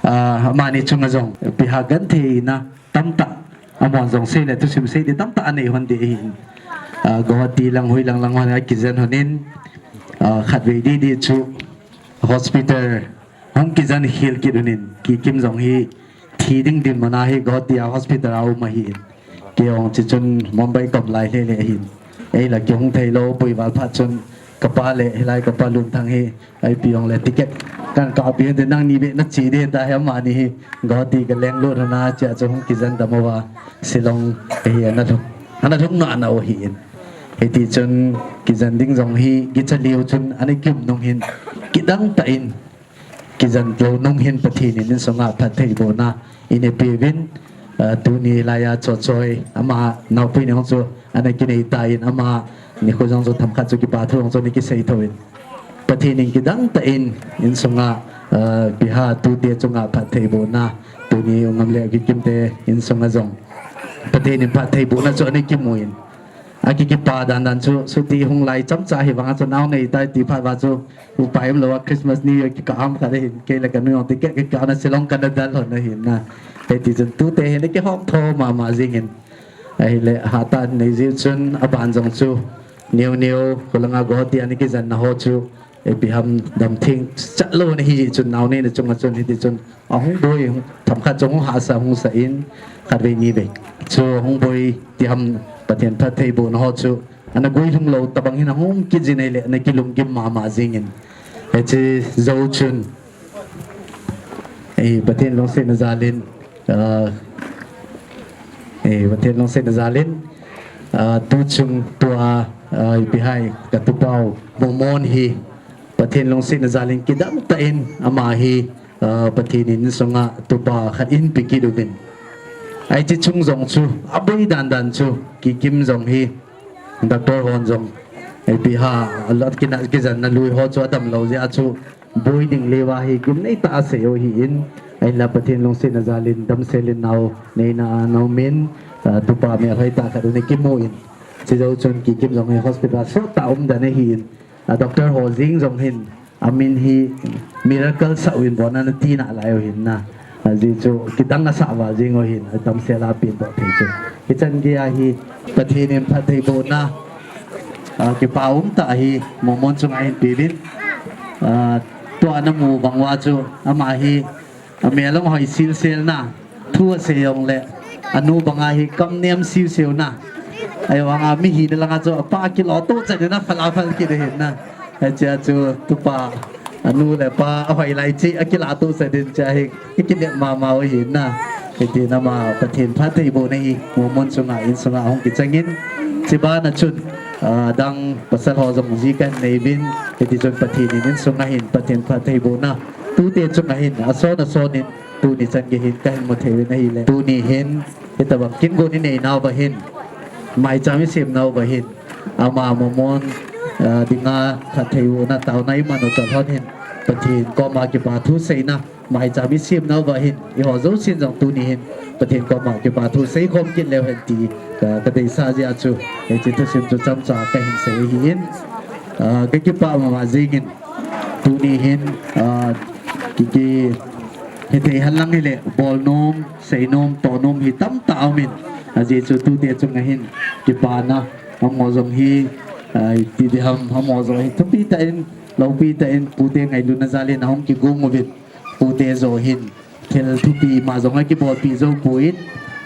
ah, amani chunga jong ipi ham gentheina tamtah, amahon jong sei le thusim sei ding tamtah anei lhon ding ahin. Ah, Guwahati lang hoi lang lang hon akijen lhon in, ah, khatvei didi chu hospital hung kijen khel kit lhon in, Kikim jong hi thi ding dinmun a hi Guwahati a hospital a um ahin. Kei jong hiche chun Mumbai kom lai lheh lheh ahin. Ei la kihung thei lou, pui val phat chun kapa le, hilai kapa Lunthang hi, ipi jong le ticket kahin kah peh in, nangni beh nache ding ahitai, amani hi Guwahati ka leng lut lhon a, chua chu hung kijen dam uva, Shillong hi ana lhung, ana lhung nana u ahin. Hiti chun kijen ding jong hi kicha lheh u chun ana kium nung hin, kidang tah in kijen lou nung hin Pathen in insung a phattheibohna eipeuvin, ah, tuni laiya Chochoi ama naopu ni hung chu ana kinei tan, ama nikho jong chu themkhat chu kipa thu jong chu ana kisei thou in. Pathen in kidang tah in insung a, ah, ipi ham tute chunga phattheibohna, tuni U Ngam le Kikim te insung a jong Pathen in phattheibohna chu ana kimu in. Akikipa dan dan chu, chuti hung lai chomcha hi vang a chu nao nei tai ti phat uva chu, upai umlou a Christmas New Year kikah ham khat ahin, kei le kanu jong ticket kikah na Shillong kana dal lhon ahin na. Hiti chun tute hin ana kihom tho mama jingin. Ahile hatah in nei jiu chun aban jong chu, neo neo, kholanga Guwahati a ana kijen na ho chu, ipi ham damtheng chat lou ana hi chun nao neina chunga chun hiti chun ahung boi, themkhat chun hung hahsa hung sa in, khatvei nivei chu hung boi ti ham, Pathen phattheibohna ho chu ana guilhung lou tabang hin ahung kijin ahile ana kilunggim mama jingin. Hiche jou chun, eh, Pathen lungsetna jal in, ah, eh, Pathen lungsetna jal in, ah, tuchung tua, ah, ipi ham ka tupa u Momon hi Pathen lungsetna jal in kidang tah in ama hi, ah, Pathen in insung a tupa khat eipe kit uvin. Hiche chung jong chu aboi dan dan chu Kikim jong hi Doctor hon jong ipi ham, alah kina kijen na lui ho chu adam lou jeh a chu boi ding leuva hi gimnei tah a asei u ahin, ahinla Pathen lungsetna jal in damsel in nao neina a nao min, ah, tupa melhoi tah khat ana kimu in. Hiche jou chun Kikim jong hi hospital sot tah a um dan ahin, ah, doctor ho jeng jong hin amin hi miracle sah uvin bon ana ti nalai u ahin na. Ajeh chu kidang asah val jing u ahin, adamsel a pengdoh thei chu. Hichan gei ahi, Pathen in phattheibohna, ah, kipa umtah hi Mormon chunga hin peuvin. Ah, tua namu bang uva chu, ama hi, amel ahoi silsel na, thu asei jongle, anu banga hi kam nem siuseu na. Ahivanga mi hina langa chu apa kilahtoh chan in aphal aphal kit ahin na. Hichea chu tupa, anu le apa ahoilai cheh akilahtoh chan in chea hi, ikinep mama u ahin na. Hiti nama Pathen phattheibohna hi Mormon chunga insunga hung kichangin, chubana chun, ah, adang pasal ho jong ji kahin neiyuvin, hiti chun Pathen in insunga hin Pathen phattheibohna tute chunga hin ason asonin tuni chan gei hin kahin mu thei uvin ahile. Tuni hin, hitabang kingon inei nauva hin, maicham isem nauva hin, ama Mormon, ah, dinga phattheibohna taona iman u toh lhon hin, Pathen koma kipa thu seina, maicham isem nauva hin, eiho jousen jong tuni hin, Pathen koma kipa thu seikhom kit leu hen ti, ka, kadeisah jeh a chu, hiche thusim chu chomcha kahin sei ahin, ah, kakipah mama jengin, tuni hin, ah, ki, ki, hithei henlang hile, bolnom, seinom, tohnom hi tamtah aumin, ajeh chu tute chunga hin, kipana, amaho jong hi, ah, iti diham, amaho jong hi thupi tah in, loupi tah in, pute ngailutna jalin ahung kigong uvin, pute joh hin, thil thupi ima jong akibolpeh jou poi,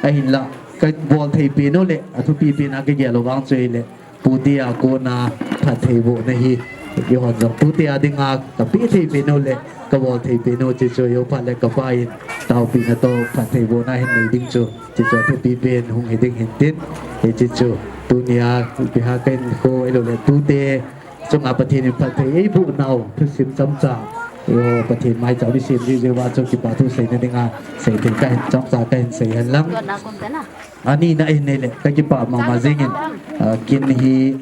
ahinla, kabol thei pen u le, athupi pen a kagel u vang chu ahile, pute a kona phattheibohna hi, eihon jong tute a dinga kapeh thei pen u le, kabol thei pen u, hiche chu eiho phat le kapa in, taopina toh phattheibohna hin nei ding chu, hiche chu athupi pen hung hi ding hintin, hiche chu, tunia, ipi ham kahin kho, ahiloule tute chunga Pathen in phatthei eiboh nau, thusim chomcha, eiho Pathen maicham isem jeh jeh uva chu kipa thu seina dinga, seithei kahin chomcha kahin sei henlang. Anina ahin ahile, kakipah mama jengin, ah, kin hi,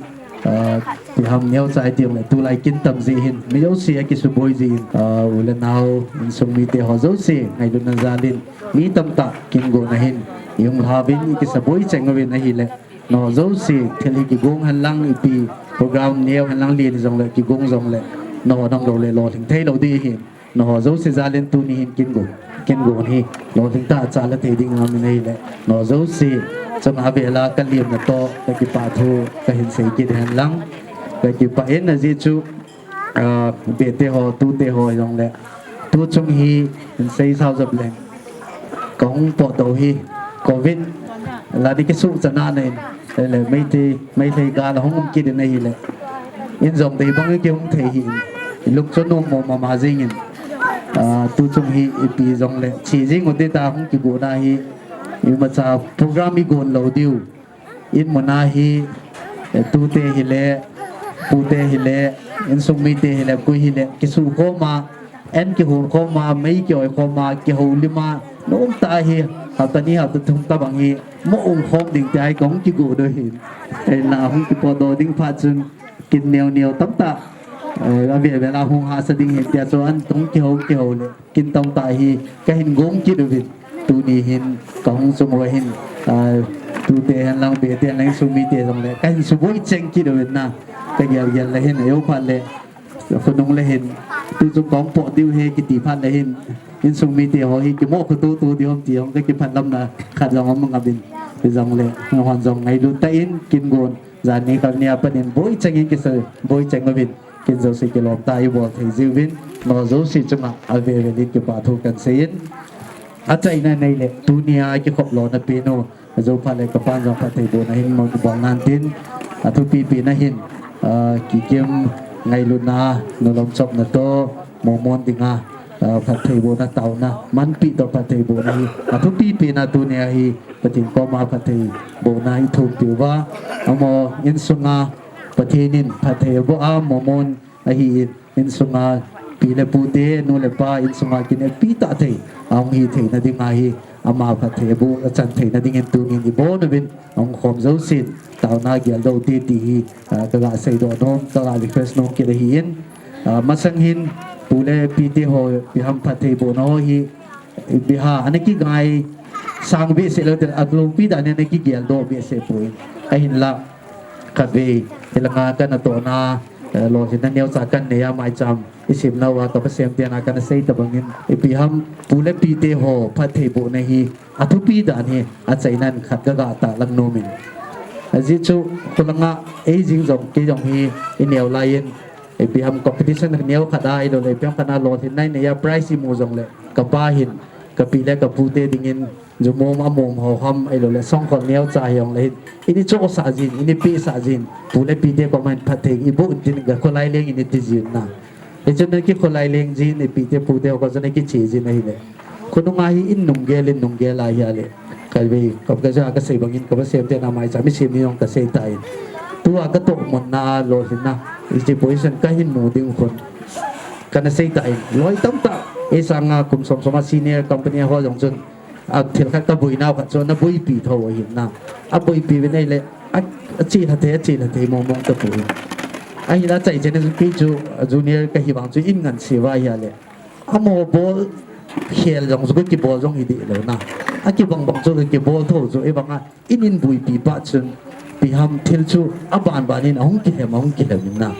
ah, ipi ham neocha iti jongle, tulai kin tam jeh hin, mi jouse akisuboi jeh in, ah, u le nao, insung mite ho jouse, ngailutna jalin, mi tamtah, kin gonna hin, ihung lhauvin, ikisuboi cheng uvin ahile, nangho jouse, thil hi kigong henlang, ipi program neo henlang, len jongle, kigong jongle, nangho nangloule, lolhing theilou ding ahin, nangho jouse jalin tuni hin kin gon, kin gon hi, lolhing tah a chala thei ding aumin ahile, nangho jouse, chunga avela kalemna toh, kakipah thu, kahin sei kit henlang, kakipah in ajeh chu, ah, behte ho, tute ho jongle, tuchung hi, hin seisao jep leng, kahung potdoh hi, Covid, la ding kisuhchatna in, le Meitei, Meitei gal ahung um kit in ahile, in jong dei bang ikihung thei hih in, ilung chu nom mong mama jengin, ah, tuchung hi ipi jongle, che jeng u ding tia hung kigona hi, imacha program igon lou diu, in muna hi, eh, tute hile, pute hile, insung mite hile, koi hile, kisukhom a, an kihon khom a, mei kioi khom a, kihoulim a, nomtah hi, hapta ni hapta thum tobang hi, mo um khom ding tia hi kahung kigo diu ahin. Ahinla hung kipotdoh ding phat chun, kin neo neo tamtah, eh, ave ave la hung hahsa ding ahin tia chu an hung kihou kihou le, kin tamtah hi, kahin gong kit uvin. Tuni hin, kahung sung uva hin, ah, tute henlang, behte henlang, insung mite jongle, kahin suboi cheng kit uvin na, kagel gel le hin, eiho phat le, khonung le hin, tuchung kahung pot diu ahi kiti phat le hin, insung mite ho hi, kimo khoto to diu ham ti hung kakiphatlamna, khat jong um ngap in, hijongle, nanghon jong ngailut tah in, kin gon, jan ni khat ni a pat in, boi cheng in kisuboi cheng uvin, kin jouse kilom tah a ibol thei jiuvin, nangho jouse chunga, ave velin kipa thu kahin sei in, achaina nei le, tunia kikhop lona pen u, ajou phat le kapan jong phattheibohna hin mo bol nan tin, athupi pen a hin, ah, Kikim ngailutna, nulom chopna toh, Mormon dinga, ah, phattheibohna taona, manpi toh phattheibohna hi, athupi pen a tunia hi, Pathen koma phattheibohna ithum piu va, amaho insunga, Pathen in phatthei aboh a, Mormon ahin, insunga pi le pute, nu le pa, insunga kineppi tah thei, ahung hi theina dinga hi, ama phatthei aboh, achan theina dingin tunin ibon uvin, ahung khom jousen, taona geldoh ute ti hi, ah, kaga seidoh nom, kaga request nom kit ahin, ah, masang hin, pu le pite ho, ipi ham phattheibohna ho hi, ipi ham, ana kingai sang behseh lou tile, alungpi dan in ana kigeldoh behseh poi. Ahinla, khatvei, hilanga kanatohna, Eh, lolhinna neocha kanei a maicham isim nauva kapa semte na kana sei tabangin, ipi ham pu le pite ho phattheibohna hi athupi dan hi achaina khat kaga tahlang nomin. Ajeh chu khulanga ei jing jong kei jong hi ineo laiyin, ipi ham competition neo khat a, ahilouleh ipi ham khat a lolhinna inei a prize imu jongleh, kapa hin kapi le kapute dingin jumom amom ho ham, ahilouleh songkhol neocha hijongleh hin ini chohsah jin, ini pehsah jin, pu le pite koma hin phatthei iboh in tin ga kholai leng ini ti jin na. Hichun na kikholai leng jin, ipite pute ho koma jong na kiche jin ahile, khonunga hi in nunggel, in nunggel ahi ale, kavei kap kaja kasei bangin kapa semte na maicham isim ni jong kasei tan, tua katohmun na a lolhinna hiche position kahin mu ding khun kana sei tan, loi tamtah ei sanga kum som som a senior company ho jong chun, athil khat kaboinau khat chu ana boipi tho ahin na. Aboipi uvin ahile, a, achelha thei, achelha thei mong mong tapoi. Ahinla chai chen chu kei chu junior kahi vang chu in nganseuva ahile, amaho bol khel jong chu kakibol jong hi deh lou na. Akibang bang chu kakibol tho chu, ahivanga in in boipi phat chun, ipi ham thil chu aban ban in ahung kilhem, ahung kilhem in na.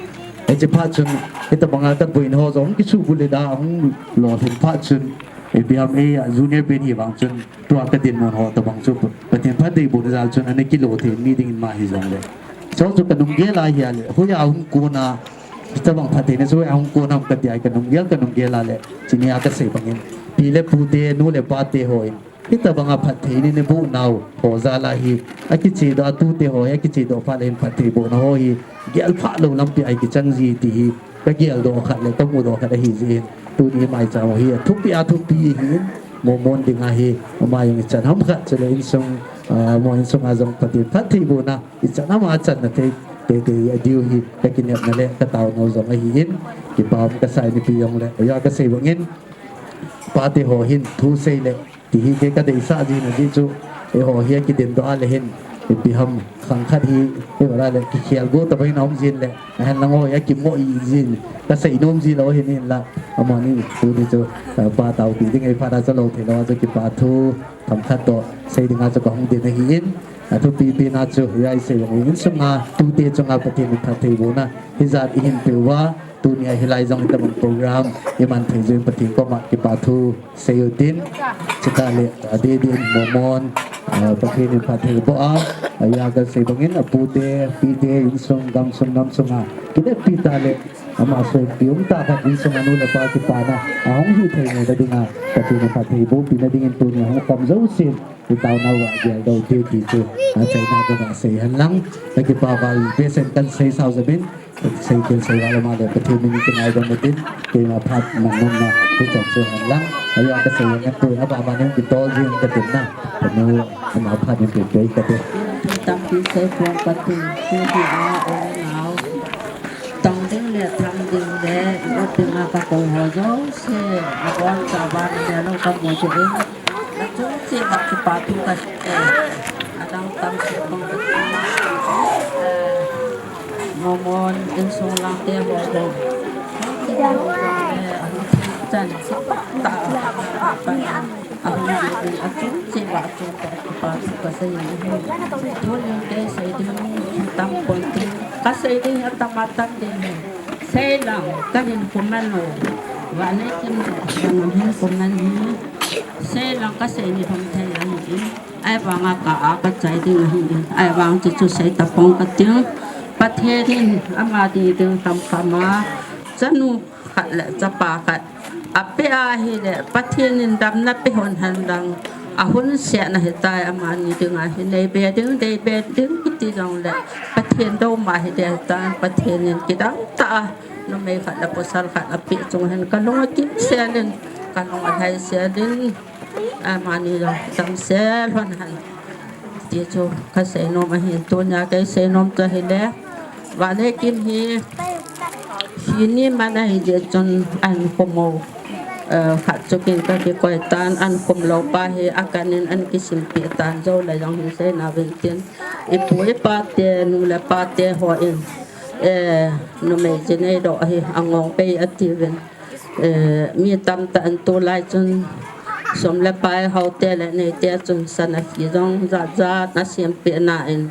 Hiche phat chun, hitabanga kaboina ho jong ahung kisuhbulhit a, ahung lolhin phat chun, ipi ham ei a junior band hi vang chun, tua kadinmun ho tabang chu Pathen phattheibohna jal chun ana kilo thei mi dingin ma hijongle, chu chu kanunggel ahi ale, hoiya hung kona, hitabang phattheina chu hoiya hung kona ham kati a, kanunggel, kanunggel ale, chuni a kasei bangin, pi le pute, nu le pate hon hitabanga phatthei nei neiboh nau ho jal a hi akichedoh a, tute ho hi akichedoh phat le hin phattheibohna ho hi gelphah lou lampi a kichang ji ti hi kageldoh khat le kamudoh khat ahi jeh in, tuni maicham ho hi athupi, athupi ahin, momon dinga hi ama jong ichan ham khat chule insung, ah, mo insung a jong Pathen phattheibohna ichan ham a channa thei teitei adiu hi kakinepna le kataonau jong ahin, kipa um kasa in, ipi jongle, ahiya kasei bangin, pate ho hin thu sei le ti hi kei kadeisah jin, ajeh chu eiho hi akidindoh a le hin, ipi ham khang khat hi, eiho la le kikhel go tabang in aum jin le, ahinlang ho hi akimoh jin, kasei nom ji lou hin, hinla amani tuni chu, eh, pa taopi ding ei phat a chalou theilou a chu kipa thu themkhat toh sei dinga chu kahung din ahin, athupi pena chu hiya isei bang insunga tute chunga Pathen in phattheibohna hijat ihin peuva, tunia hilai jong hitabang program iman thei jeh in Pathen koma kipa thu sei utin, chutah le, adeh deh in momon, ah, Pathen in phattheiboh a, ahiya kasei bangin apute, pite, insung, gamsung, namsunga kineppi tah le, ama soppi umtah khat insunga nu le pa kipana ahung hithei ngei nadinga Pathen in phattheibohpi nadingin tunia hung khom jousen itaonauva geldoh ute ti chu, ah, achaina kagah sei henlang, kakipa val behseh in kaseisau jeh in, sei kin sei val ama le Pathen min in kingaidam utin, keima phat man nomna hichan chu henlang, ahiya kasei ngan tu, abah bah in kitol jing katin na, kanu ama phat in pei kati. Tampi seipon kati, tuni a um nau, tong ding le tham ding le, i-ot dinga kakou ho jouse, nabonchauva nalelou kamu jeh in, nachung cheh uva kipa thu kasei e, adang tamseh pong kati, eh, momon insung langte ho jong, eh, ahung chan, sipah tah a, ahung jeh in, achung cheh uva achung tah a kipa thu kasei ahi. Tunin kasei ding atampon tin, kasei ding atam atam ding ahi. Seilang, kahin comment u, vale kin, kahin comment hi, seilang kasei ni hom thei ahi in, ahivanga ka a kachai ding ahi in, ahivang chu chu sei tapong kating, Pathen in amani ding khamkham a, chanu khat le chapa khat apeh ahile, Pathen in damna pe hon henlang, ahunsetna hitai, amani dinga hi neibe ding, deibe ding kiti jongle, Pathen douma hiding hitan, Pathen in kidang tah a numei khat le pasal khat apeh chung hin kalung akimsel in, kalung alhaisel in, amani jong damsel lhon hen ti chu kasei nom ahin, tunia kasei nom chu ahile, vale kin hi, hini man ahi jeh chun ahin khom u, eh, khat chu kin kakikoi tan, ahin khom lou pa hi akan in ahin kisimpeh tan, jou le jong hin seina vin tin, ipu ipa te, nu le pa te hon, eh, numei ji neidoh hi angong bei atiuvin, eh, mi tamtah in tulai chun sum le pai, haote le neite chun sana khi jong jat jat asempeh nan,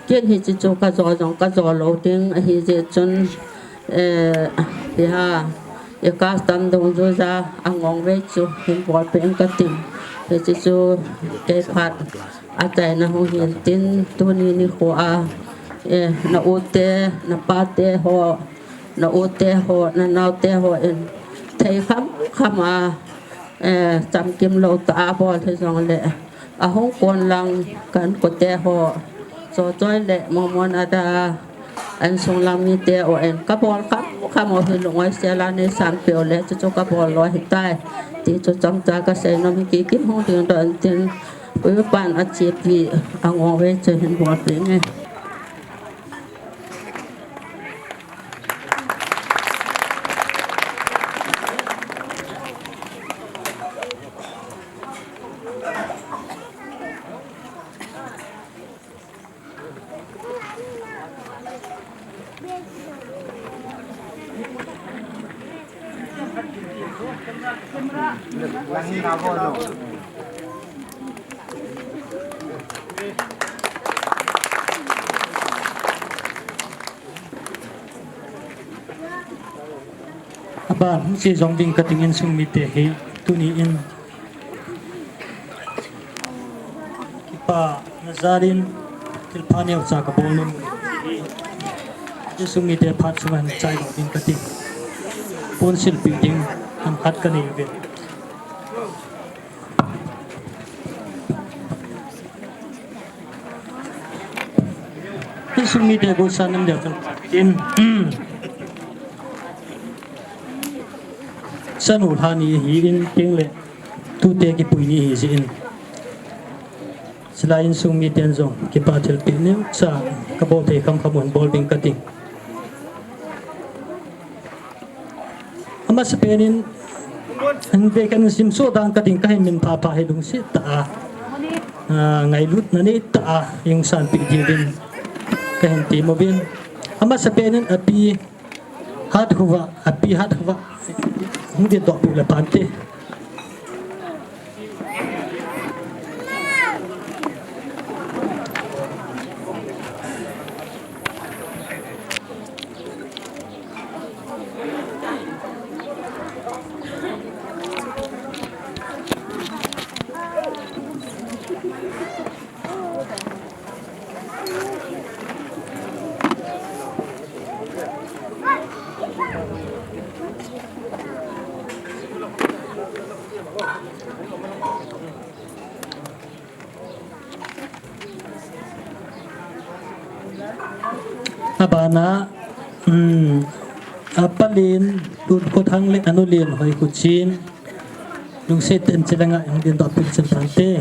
ken hiche chu kajo jong kajo lou ding ahi jeh chun, Eh, hiha, i custom dungjuija angong vei chu hin bolpeh ing kating. Hiche chu kei phat achaina hung hin tin tuni nikho a, eh, na u te, na pa te ho, na u te ho, na nao te ho in thei kham kham a, eh, chamkim lou tah a bol hijongle, ahung kon lang ka inkote ho, Chochoi le Momon a da, insung lang mite ho in kabol kham kham u hi lungoi sel a nei sanpeh u le, chuchu kabol lou ahitai. Ti chu chomcha kasei nom hi, kikim hung ding doh in tin, Pu Pan achepi angong vei chu hin bolpeh inge. Aban, hung che jong ding kating, insung mite hi tuni in kipana jal in thilpha neocha kabol nom. Insung mite phat chunga hin chai lou ding kating. Pon silpeh ding ham khat kanei uve. Insung mite gosan nam deu chun tin. Chanu lha ni ahin, tin le tute kipui ni ahi jeh in, chulai insung miten jong kipa thilpeh neocha kabol thei kham kham u hin bol ding kating. Amasapen in, hin vei khat in simsuh dan kating, kahin min phapha hi lungset tah a, ah, ngailutna nei tah a, hung sanpeh diuvin kahin tem uvin. Amasapen in api Hatkhova, api Hatkhova hung dingdoh peh le phante. Abana, um, apalen, Tunkhothang le anu len, Hoikhuchen, lungset tah in chulanga hung dingdoh peh chun phante.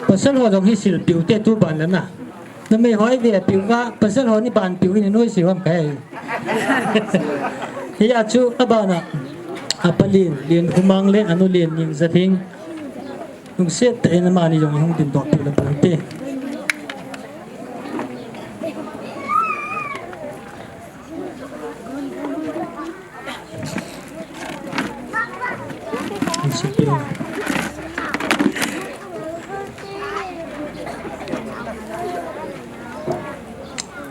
Pasal ho jong hi silpeh u te tu ban le na. Numei ho ive peh uva, pasal ho ni ban peh u in noise u ham kahe. Hia chu abana, apalen, Lenkhomang le anu len, Ningjathing. Lungset tah in amani jong hung dingdoh peh le phante.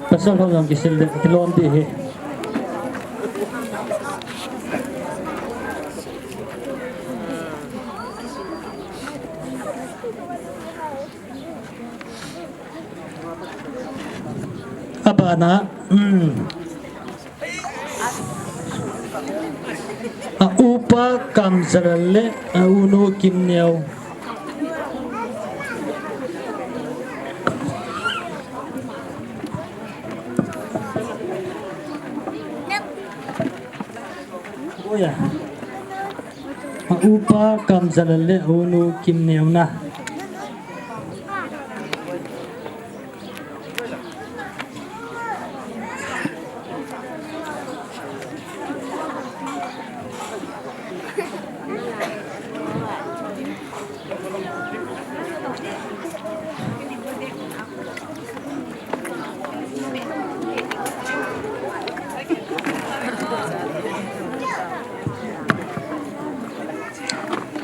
Pasal ho jong kisil le kilom ding ahi. Abana, um, a upa Kamjalal le a unu Kimneo. Oya. A upa Kamjalal le a unu Kimneona.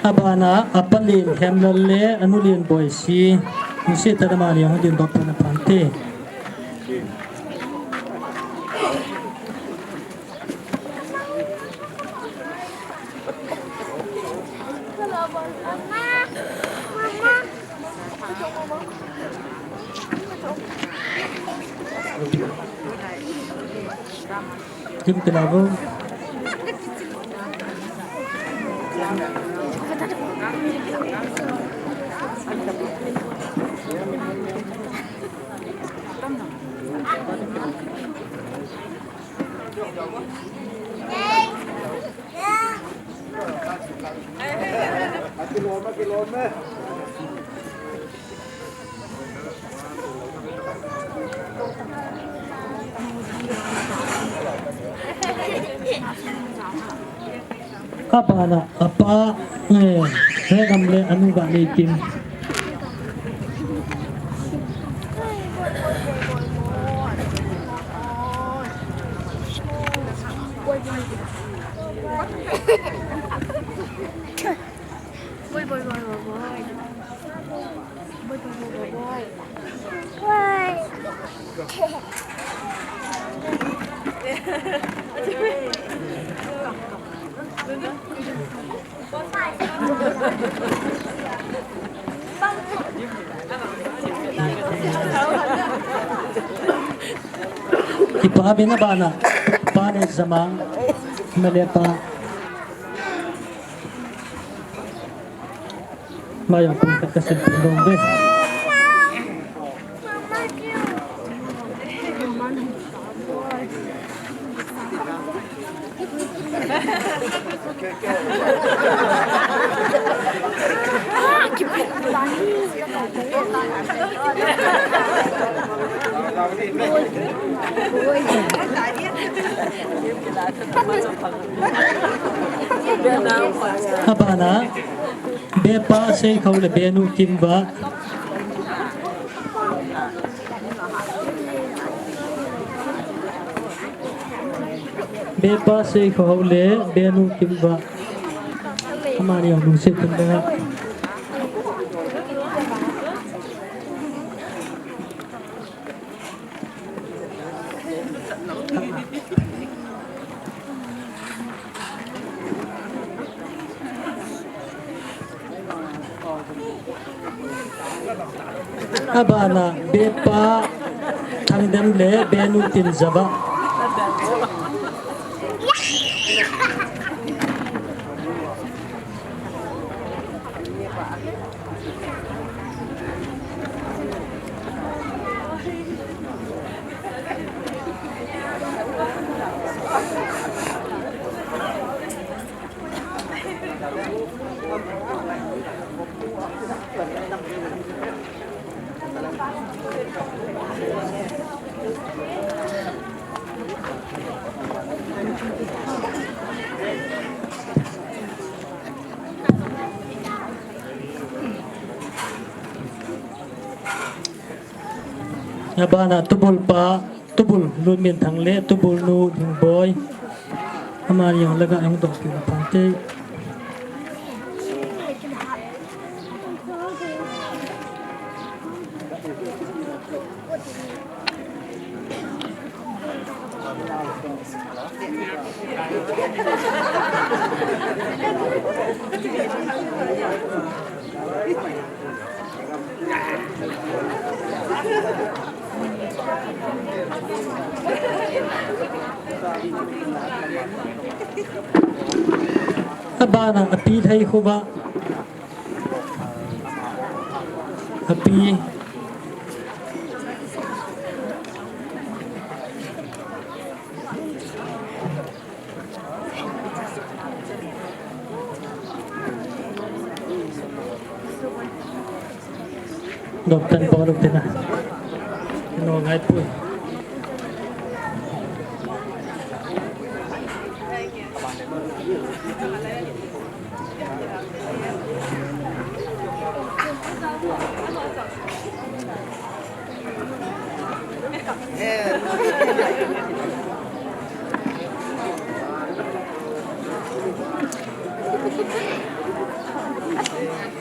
Abana, apa Lenhemlal le anu Lenboisi. Nise tadama ni hong din bapana pante. Kim kena bu. Abana, apa, eh, Hegam le anu Vaneikim. Kipa bena bana, pa ne zamang, mele pa. Mayang pun khat kasin pun dong be. Abana, be pa Seikhou le be nu Kimva. Be pa Seikhou le be nu Kimva. Amani hung lungset tun le. Abana be pa Thangdem le be nu Tinzava. Abana tubul pa, tubul Lunminthang le tubul nu Lingboi. Amani jong laga jong dong pi na pang te. Abana api thei khuba. Api. Gop tan pa lo tina. No ngai pui.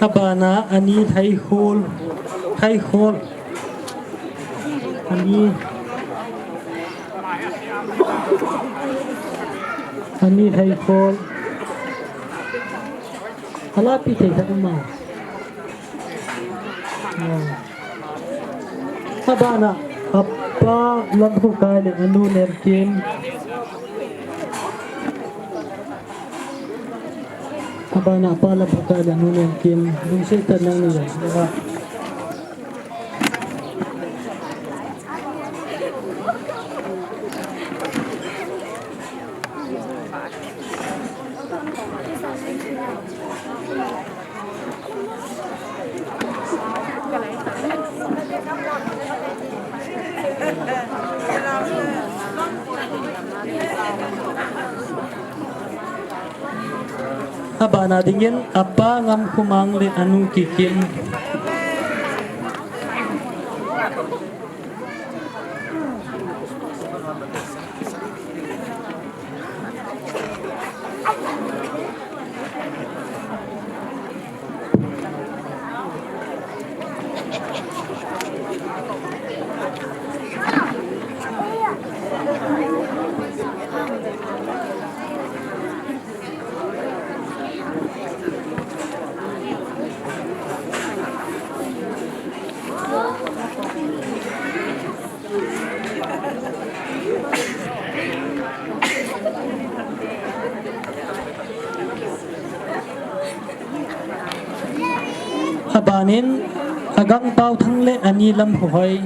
Abana ani Lhaikhol, Lhaikhol. Ani, ani Lhaikhol. Ala pi thei khat um a. Abana, apa Lamkhokai le anu Nemkim. Abana, apa Lamkhokai le anu Nemkim. Lungset tah in nang ni le. Abana dingin, apa Ngamkhomang le anu Kikim. Abanin, Agangpao Thang le ani Lamkhohoi.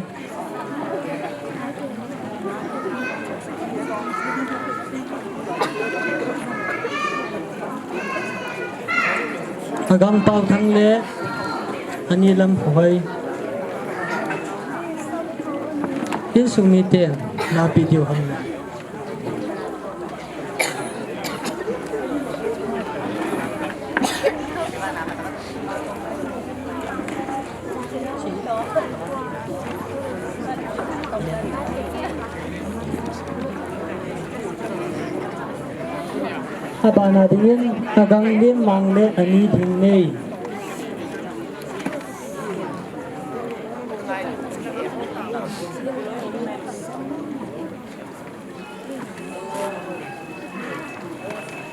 Agangpao Thang le ani Lamkhohoi. Insung miten na pi diu ham na. Abana dingin, Aganglemmang le ani Dingnei.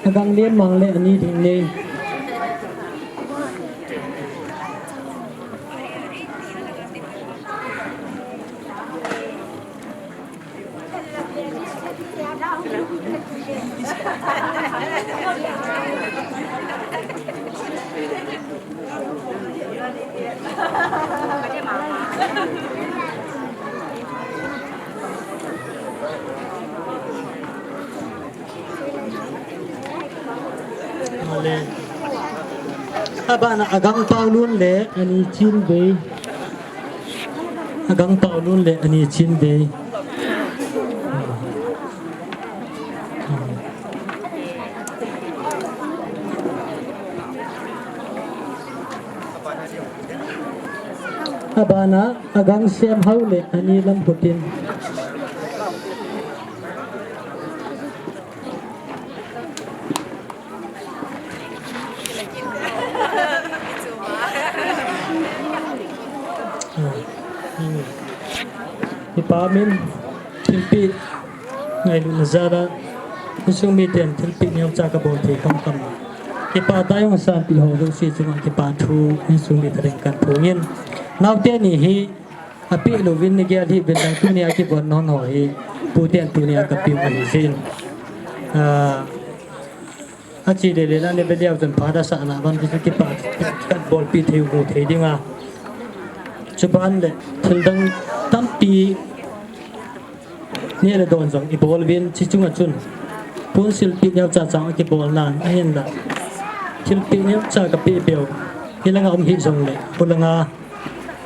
Aganglemmang le ani Dingnei. Abana Agangpaolun le ani Chinvei. Agangpaolun le ani Chinvei. Abana Agangsemhao le ani Lamkhotin. Kipa min thilpeh ngailutna jal a insung miten thilpeh neocha kabol thei khamkham. Kipa tah jong sanpeh ho jouse chunga kipa thu insung mi thalheng kahin phongin. Naote ni hi apeh louvin nagel hih uvin lang tunia kibon non ho hi puten tunia kapeh u ahi jin. Ah, Achi le le la ne beliau chun phat asah na ban kisu kipa kabolpi thei u thei dinga. Chuban le thildang tampi neh le don jong ibol uvin chi chunga chun. Pon silpeh neocha chang akibol nan ahinla. Thilpeh neocha kapeh peh u. Hilanga um hih jongle. Hulanga.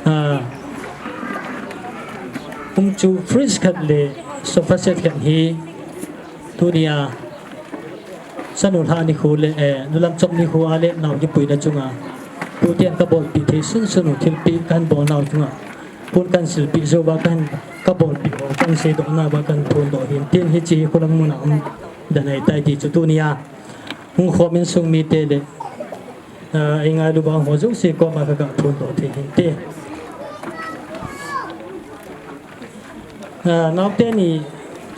Ah, hung chu fridge khat le sofa set khat hi tunia chanu lha nikho le, eh, nulam chop nikho a le nao kipuina chunga tutian kabolpeh thei sunsun u thilpeh kahin bol nau chunga kon kahin silpeh jou uva kahin kabolpeh u kahin seidoh nauva kahin phondoh hin tin hiche hi kholang muna um dan ahitai ti chu tunia hung khom insung mite le, ah, eingailu vang ho jouse koma kaga phondoh thei hinte. Ah, naote ni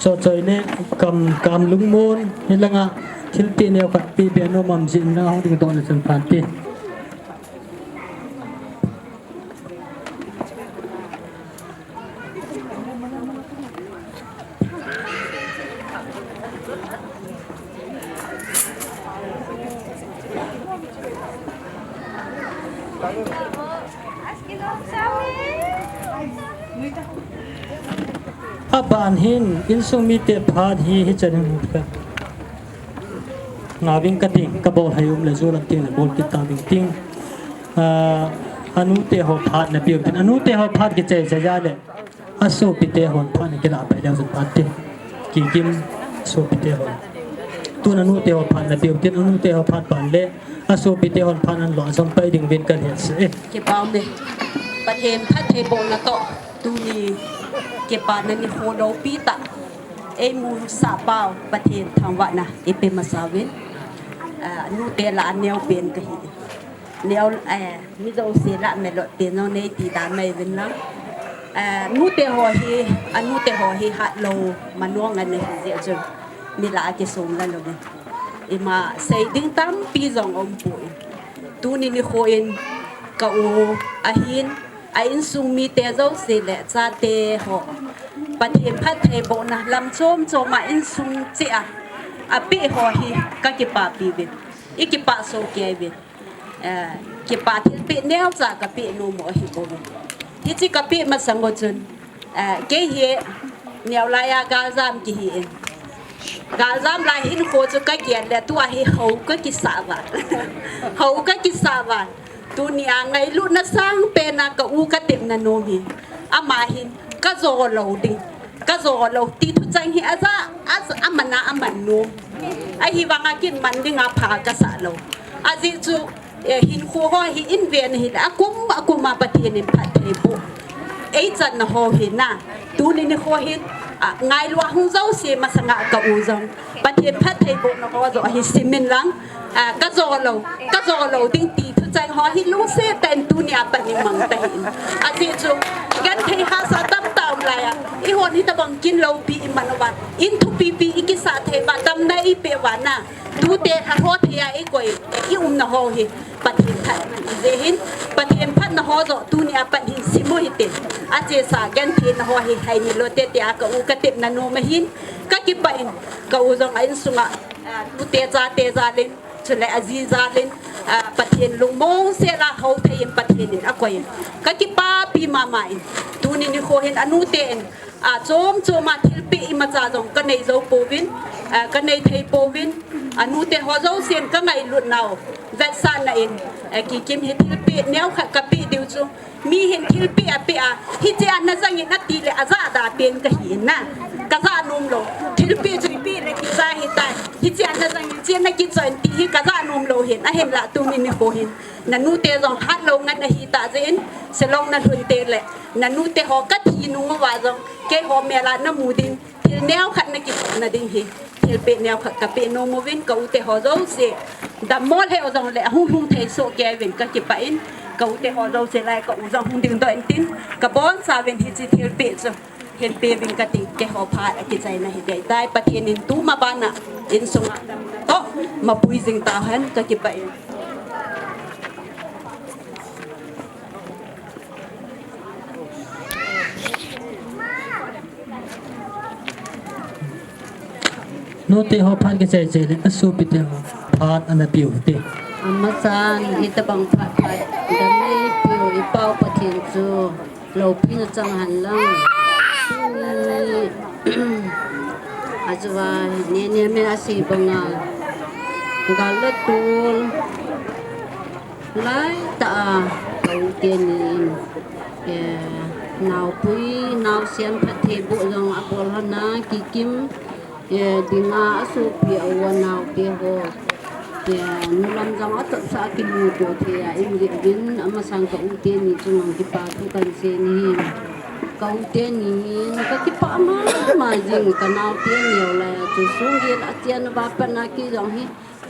chochoi le kam, kam lungmon hilanga thilpeh neo khat peh be nom am jeh in lang hung dingdoh na chun phante. Aban hin insung mite phat hi hichan in ngauving kating, kabol hei um le ju lam ting le bol kit tauving ting. Ah, anute ho phat napeh u tin, anute ho phat kichai chai a le asopite hon phat nakilah pai leu chun phante. Kikim sopite hon. Tun anute ho phat napeh u tin, anute ho phat ban le asopite hon phat anlo jom pai ding uvin kahin hetsah e. Kipah ume. Pathen phattheibohna toh tuni kipana nikho loupi tah eimusah pau Pathen thangvahna ipe masa uvin. Ah, nute lah a neopen kahi. Neo, eh, mi jouse lah a melot pen jong neiti dan mai uvin lang. Eh, nute ho hi, anute ho hi hatlou manong ana hi jeh chun mi lah a kisong la lou uvin. Ima sei ding tampi jong umpoi. Tuni nikho in ka u ahin, a insung mite jouse le chate ho Pathen phattheibohna lam chom chom a insung cheh a apeh ho hi kakipapi uvin, ikipah soh kei uvin. Eh, kipah thilpeh neocha kapeh nom u ahibou. Hiche kapeh masang u chun, eh, kei hi neolai a galjam kihi in. Galjam lai hinkho chu kagel le tua hi hou kakisah val. Hou kakisah val. Tunia ngailutna sangpen a ka u katepna nom hi. Ama hin kajo lou ding, kajo lou ti thucheng hi aja, aja, aman a aman nom. Ahivanga kin man dinga pha kasah lou. Ajeh chu, eh, hinkho ho hi inven ahile akum akum a Pathen in phattheiboh eichanna ho hi na. Tuni nikho hin, ah, ngailu a hung jouse masanga ka u jong Pathen phattheibohna ho joh hi simin lang, ah, kajo lou, kajo lou ding ti thucheng ho hi lungset tah in tunia pat in mang tahin. Ajeh chu genthei hahsa tamtah um laiya eihon hitobang kin loupi iman uva, in thupipi ikisah thei uva, damna eipeh uva na. Tute lha ho thei a eikoi, iumna ho hi Pathen phat ihi jeh hin, Pathen phatna ho joh tunia pat hin sim u hitin. Achesa gentheina ho hi haimil u hite tia ka u katepna nom ahin, kakipah in ka u jong a insunga, ah, tute chate jal in, chule aji jal in, ah, Pathen lungmong sel a hou thei in Pathen in akoi in kakipapi mama in. Tuni nikho hin anute in, ah, chom chom a thilpeh imacha jong kanei jou pouvin, ah, kanei thei pouvin, anute ho jousen kangailutnau vetsahna in, ah, Kikim hi thilpeh neokhat kapeh diu chu, mi hin thilpeh apeh a, hichea najang in atile ajah da pen kahi in na, kajah nom lou. Thilpeh chu ipeh le kija hitai, hichea najang in hichea nakichoh in ti hi kajah nom lou hin, ahinla tuni nikho hin nanute jong hatlou ngen ahitah jeh in, Shillong nalhun teng le nanute ho kathi nung uva jong keiho mel a namu ding thil neokhat nakichohna ding hi thilpeh neokhat kapeh nom uvin, ka ute ho jouse dammol hih jongle ahung lhung thei soh kei uvin kakipah in, ka ute ho jouse lai ka u jong hung dingdoh intin, kabonchauvin hiche thilpeh chu hin peuvin kati, keiho phat akichaina hiding ahitai. Pathen in tuma bana insunga damna toh mapui jing tahen, kakipah in. Nute ho phat kichai chai le asopite ho phat ana peh u hite. Amasan, hitobang phat phat dam eipeh u iPau Pathen chu loupina chang hen lang. Tuni achuva nene me asei banga gal le tol laitah a Ute ni in, eh, naopui, naosen phattheiboh jong abol hon a, Kikim, eh, dinga asopi a u anaote ho, eh, nulam jong atopsah a kimuto thei a um jeh uvin, amasang ka ute ni chunga kipathu kahin sei in ahi. Ka ute ni in, kakipah mama jing, kanaote neo lai a chu sunggil a chena a pat na kei jong hi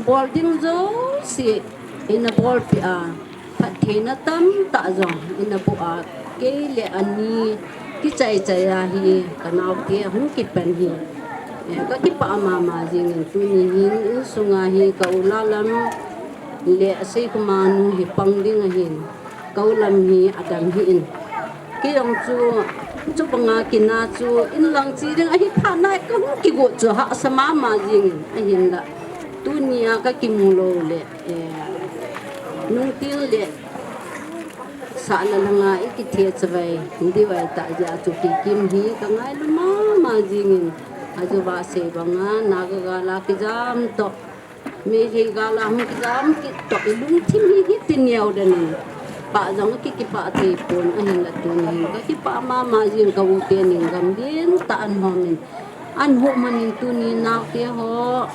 bol ding jouse ina bolpeh a, phattheina tamtah jong ina boh a, kei le ani kichai chai a hi kanaote ahung kipan hi, eh, kakipah mama jing in tuni hin insunga hi ka u Lalam le asei khoma nu hi pang ding ahin, ka u Lam hi adam hih in. Kei jong chu, chubanga kina chu inlang che ding ahi phat na kahung kigot chu hahsa mama jing in ahinla. Tunia kakimu lou le, eh, nungtin le sahna langa ikithe chavai diu ahi tah jeh a chu Kikim hi kangailu mama jing in, ajeh a sei banga Naga gal a kijam toh, Meitei gal a hung kijam kit toh, ilungthim hi hiti neo den in. Pah jong kikipah thei pon ahinla tuni hin kakipah mama jing ka ute ni gam lentah a ahin hom in. Ahin hom man in tuni naote ho,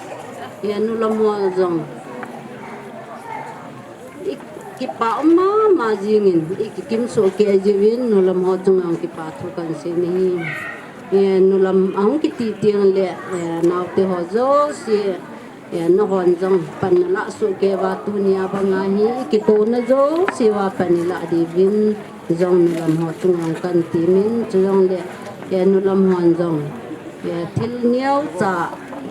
eh, nulam ho jong ikipah um mama jing in, ikikim soh kei jeh uvin nulam ho chunga kipathu kahin sei in ahi. Eh, nulam ahung kiti teng le, eh, naote ho jouse, eh, nahon jong pan nalah soh kei uva tunia banga hi ikitouna jouse uva pan ilah diuvin jong nulam ho chunga kahin temin, chujongle, eh, nulam hon jong, eh, thil neocha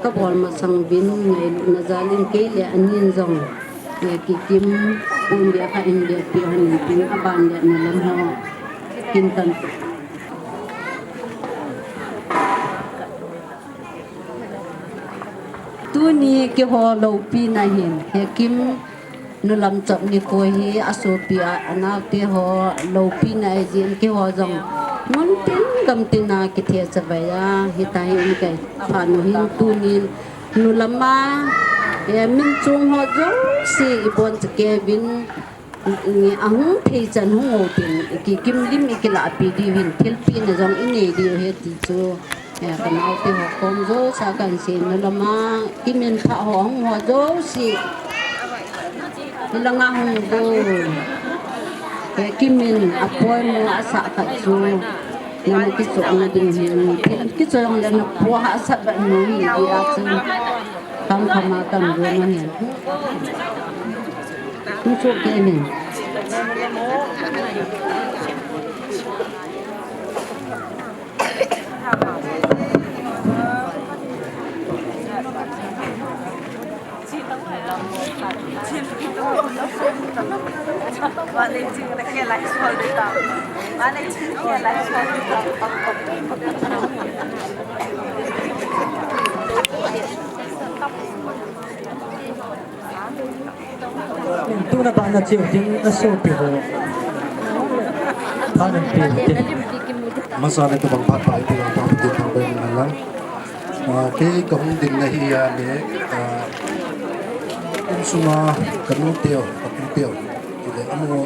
kabol masang uvin ngailutna jal in kei le anin jong, eh, Kikim pon beh khat in beh peh hon in tin aban le nulam ho kin tan. Tuni keiho loupina hin, Hekim nulam chop nikho hi asopi a, anaote ho loupina ahi jeh in keiho jong muntin gamtin a kithe chavai a, hitia hi in kaiphat u hin tunin nulam a, eh, min chung ho jouse iboncha kei uvin, ahung phei chan hung ou tin, Kikim lim ikilahpi diu hin, thilpehna jong inei diu ahi ti chu, eh, kanaote ho kom jouse a kahin sei in, nulam a kiminphah ho ahung ho jouse, hilanga hung bou, eh, kimin apoimo asah khat chu, nana kichohna ding hin, kichoh jongle napo hahsat bat nom hi, ti a chu. Kam kama kam jo na hin. Hung soh kei in. Tuna bana cheu ding nasopi ho. Thanem pe te. Masa le tobang phat pha ipi lang pha pha te thang bai na lang. Ah, kei kahung ding na hi a le, ah, insunga kanu teu, kanu teu. Kile anu,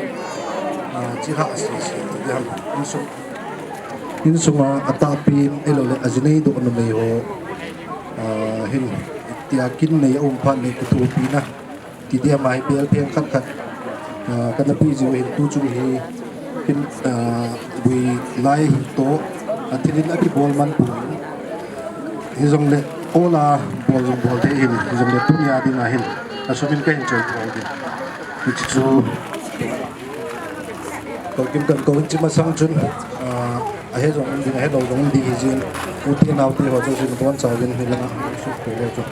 ah, chi ha si si, kile ham, insung, insunga atahpi, ahilou le, ajinei doh numei ho, ah, hin, tia kin nei aum phat le kithopi na. Kiti ama hi bel pheng khat khat, ah, kana pe jiu hin tu chung hi, hin, ah, bui lai hi to, athil in akibol man pon. Hijongle, ola bol jong bol thei hin, hijongle tunia dinga hin, asum in kahin choi thei ding. Hichu chu, Kou Kim kan kou in chi masang chun, ah, ahe jong um ding, ahe lou jong um ding hi jin, u te nau te ho chu jin bon chau jin hi langa, su ko ho chu.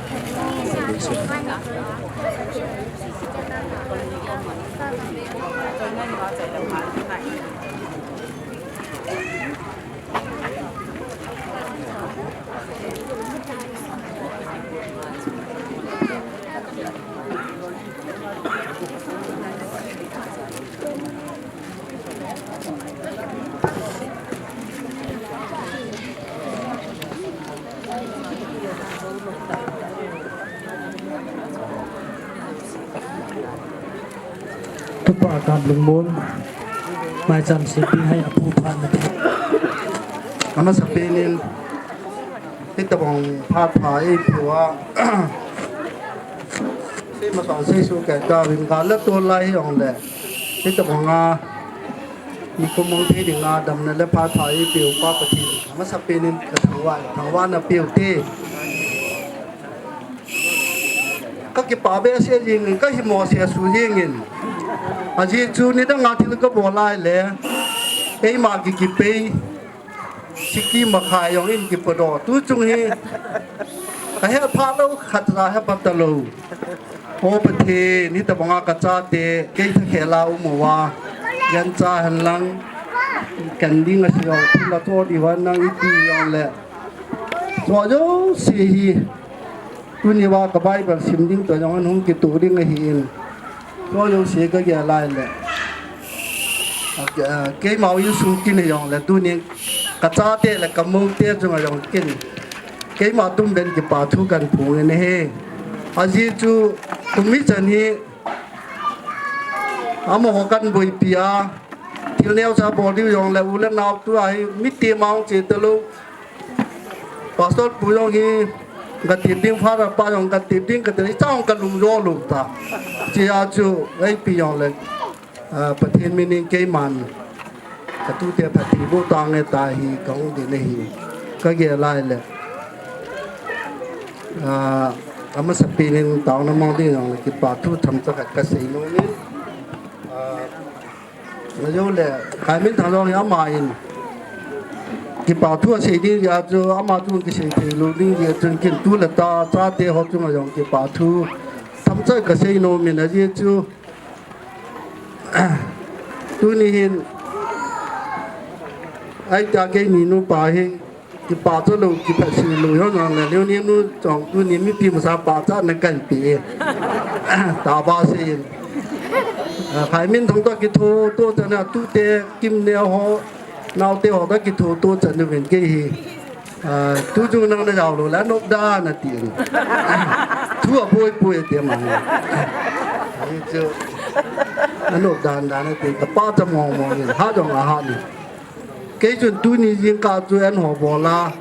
Tupa Kamlungmon, Maicham seipi hai apu phat na te. Amasapen in, hitabang phat pha eipeuva. Seima sang seisu kei tauvin, gal le tol lai hijongle, hitabanga nikum mang thei dinga damna le phat pha eipeuva Pathen amasapen in kathangvah, thangvahna peu te. Kakipah behseh jengin, kahimo sese jengin. Ajeh chu nidanga thil kabol lai le, eima ki kipei, siki makhai jong in kipodoh. Tuchung hi kahet pha lou, khatcha het pha talou. O Pathen, hitabanga kachate kei thakhel a um uva, gancha henlang, kan ding asei u, thil ato diu henlang, iti jongle, chujouse hi, tuni uva ka Bible sim ding toh jong ahung kitoh ding ahin. Chujouse kagel lai le, a, keima insung kin hijongle, tuni kachate le kamoute chunga jong kin, keima tum pen kipa thu kahin phong in ahi. Ajeh chu kum ichan hi amaho kahin boipi a, thil neocha bol diu jongle, u le nao tua hi mitti mang che talou. Pastor pu jong hi katep ding, Father pa jong katep ding, kati le ichang kalung jo lou ta. Chea chu eipi jongle, a, Pathen minin keiman katute phattheiboh tange tia hi kahung ding ahi. Kagel lai le, a, amasapen in taona mang ding jongle kipa thu themcha khat kasei nom in, a, Ajole, Khaiminthang jong hi aman kipa thu asei ding jeh a chu, ama chun kisei thei lou ding jeh a chun kin tu le ta, chate ho chunga jong kipa thu themcha kasei nom in ajeh chu, tuni hin, ahi ta keini nupa hi, kipa chalou, kiphatsah lou, ho nang le, Leonie nu chong tuni mipi masa pachatna kahin pe. Taba seiyin. A, Khaiminthang toh kitho to chan a tute, Kimneo ho, naote ho toh kitho to chan uvin kei hi. A, tuchung nang najao lou le, anop dan atin. Thu aboi poi ati ama. Hichu. Anop dan dan atin, kapachat mong mong in, ha jong ahat in. Kei chun tuni jingkah chu an ho bol a,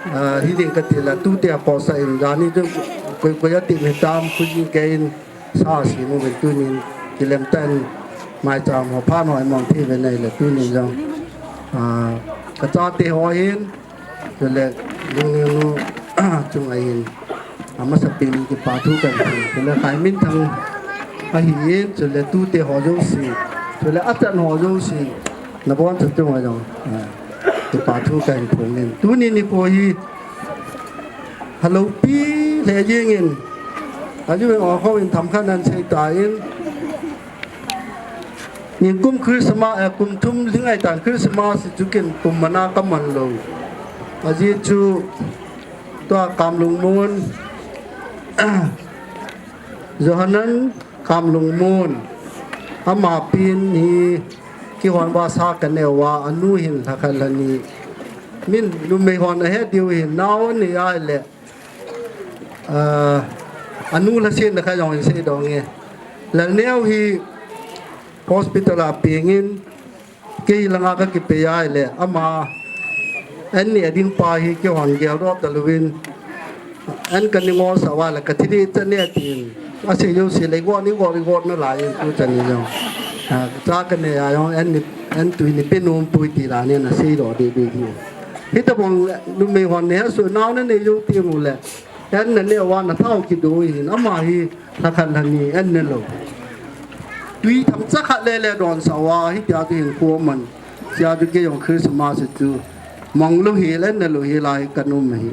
a, hiding kati le tute akosa in, jani chu koi koi ati mi tam khu jing kei in sa si mu ven tunin kilem tan maicham ho phan ho imong thei ven nei le tunin jong, a, kachate ho hin, chule Lungneo nu chunga hin. Amasapen in kipa thu kahin phong. Chule Khaiminthang ahin, chule tute ho jouse, chule achan ho jouse, nabonchauva chunga jong, a, kipa thu kahin phong in. Tuni nikho hi, haloupi lheh jengin, ajou ho in themkhat nan sei tan, nikum Christmas, eh, kum thum lhing ahitan Christmas chu kin kum mana kaman lou. Ajeh chu, tua Kamlungmon, Johanan Kamlungmon, ama pen hi kihon uva sa kanei uva, anu hin lhakhat lhani. Min numei hon ahet diu hin, nao anei ahile, a, anu lhasetna kha jong hin seidoh nge. Lalneo hi hospital a pengin, kei langa kakipei ahile, ama, an neh ding pa hi kihon geldoh talouvin, an kanei ngol sah uva le, kathi ding chan e tin. Asei jouse le, igot, igot, igot nalai in, tuchan in jong. A, cha kanei a jong, an nei, an tui nei pe nom poi ti dan in aseidoh deh deh hi. Hitobang numei hon neiha soh, nao nanei jou teng uleh, an naneh uva nathao kido hin, ama hi lhakhat lhani an nelou. Tui themcha khat lele donsah uva, hitia chu hinkho aman. Chea chu kei jong Christmas chu manglou hel, an nelou hel a hi kaum ahi.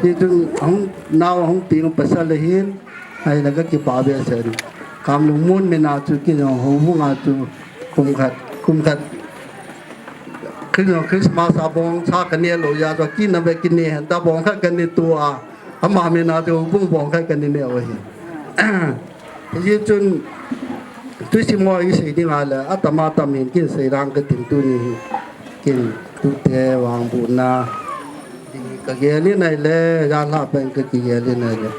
Hichun ahung, nao ahung peng pasal ahin, ahile kakipah behseh in. Kamlungmon mina chu kei jong houbunga chu kum khat, kum khat, kei jong Christmas a bong cha kaneh lou jeh a chu kina ve kinei hen ta bong khat kanei tua. Ama mina chu houbung bong khat kanei neh u ahi. Hichun thusim ho isei ding ahile, atam atam in kin sei ding katin tuni hi. Kin tute vangbohna ding kagel in ahile, janhi pen kakigel in ahile.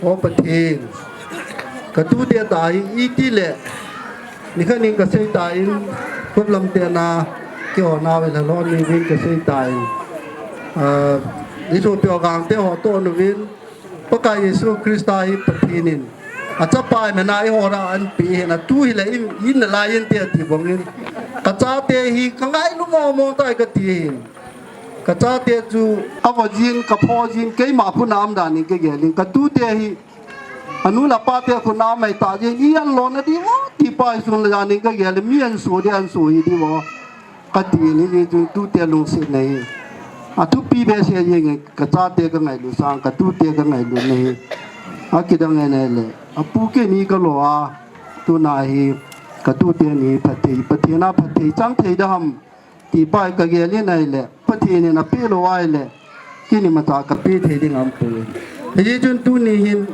O Pathen, katute tah hi itile, nikhat nin kasei tan, Kup lam tena keiho nau in lhalhon niuvin kasei tai. Ah, isopi ho gangte ho toh niuvin, Pakai Jesu Christa hi Pathen in achapa ahi mena eiho lah a anapeh ahin, atu hile in, in nalai inte ati bangin, kachate hi kangailu mong mong tai kati ahin. Kachate chu avo jin, kapho jin, keima khut a um danin kagelin, katute hi anu le apate khut a um ahitai jin, i an lona diu ti pa hi sun le janin kagel, mi an so di an so hi diu kati ni, hijeh chun tute lungsetna hi athupi behseh jenge, kachate kangailu sang, katute kangailu na hi. Akidang ahile, apu keini kalo a, tuna hi katute ni phatthei, Pathen a phatthei chang thei dem ti pa hi kagelin ahile, Pathen in apeh lou ahile, keini mata kapeh thei ding aumpoi. Hijeh chun tuni hin,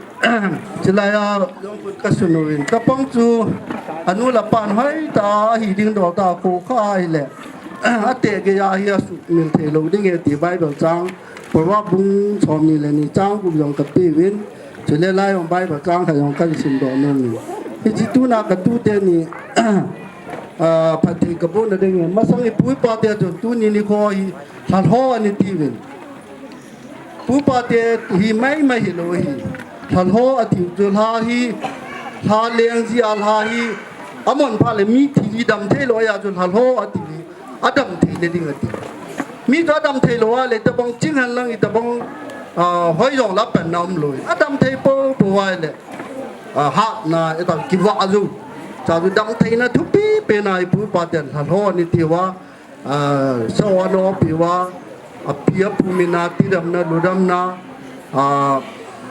chulai a jong khut kasun uvin, chapang chu anu le apan hoitah a ahi ding dol tah a kho kha ahile, ateh geiya hi asumil thei lou ding ahi ti Bible chang, Proverb bung somni le ni chang gup jong kapeh uvin, chule lai jong Bible chang khat jong kahin simdoh nom in. Hiche tuna katute ni, ah, phatthei kabohna dingin, masang ipu ipate chun tuni nikho hi lhalho ana tiuvin. Pu pate hi maimai hilou ahi. Lhalho atiu chu lha hi, lha leng jeh a lha hi, amon phat le mi thi dam thei lou ahi a chu lhalho ati hi, adam thei le ding ati. Mi chu adam thei lou ahile, itobang ching henlang, itobang, ah, hoi jong la panna umlou. Adam thei poupou ahile, ah, hatna, itobang kivah jou. Chuche chu dam theina thupi pen a ipu ipaten lhalho ana tiuva, ah, sa-o ana opiuva, api apu mina, tidamna, ludamna, ah,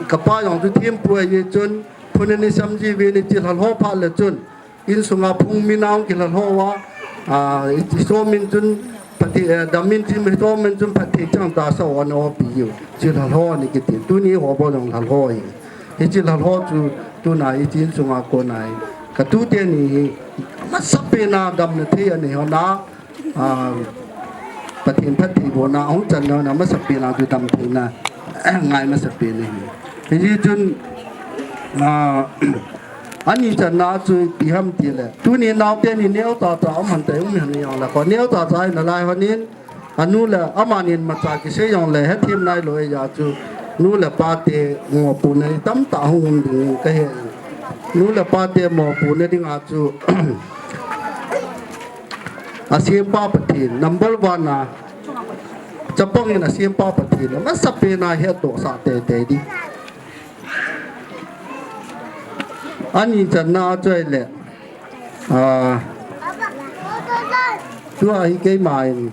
kapa jong chu thempu ahi chun, phun ana sem jiuvin, hiche lhalho phat le chun, insunga phung mina hung kilhalho uva, ah, i, isom in chun, phatthei, eh, dam in chim, isom in chun phatthei chang tah sa-o ana opiu. Hiche lhalho ana kiti. Tuni ho bou jong lhalho ahi. Hiche lhalho chu tuna hiche insunga kona hi, katute ni hi masapen a damna thei anei hon a, ah, Pathen phattheibohna ahung channa hon a masapen a chu damtheina ngai masapen ahi. Hijeh chun, ah, ani channa chu ipi ham tile, tuni naote ni neocha cha um hante um hen jongle kho, neocha cha hi nalai hon in, anu le amani imacha kisei jongle hethem nailou ahi jeh chun, nu le pate mopohna hi tamtah hung um ding in kahe. Nu le pate mopohna dinga chu asempa Pathen number one a, chapang in asempa Pathen amasapen a hettohsah teitei ding. Ani channa chu ahile, ah, tua hi keima in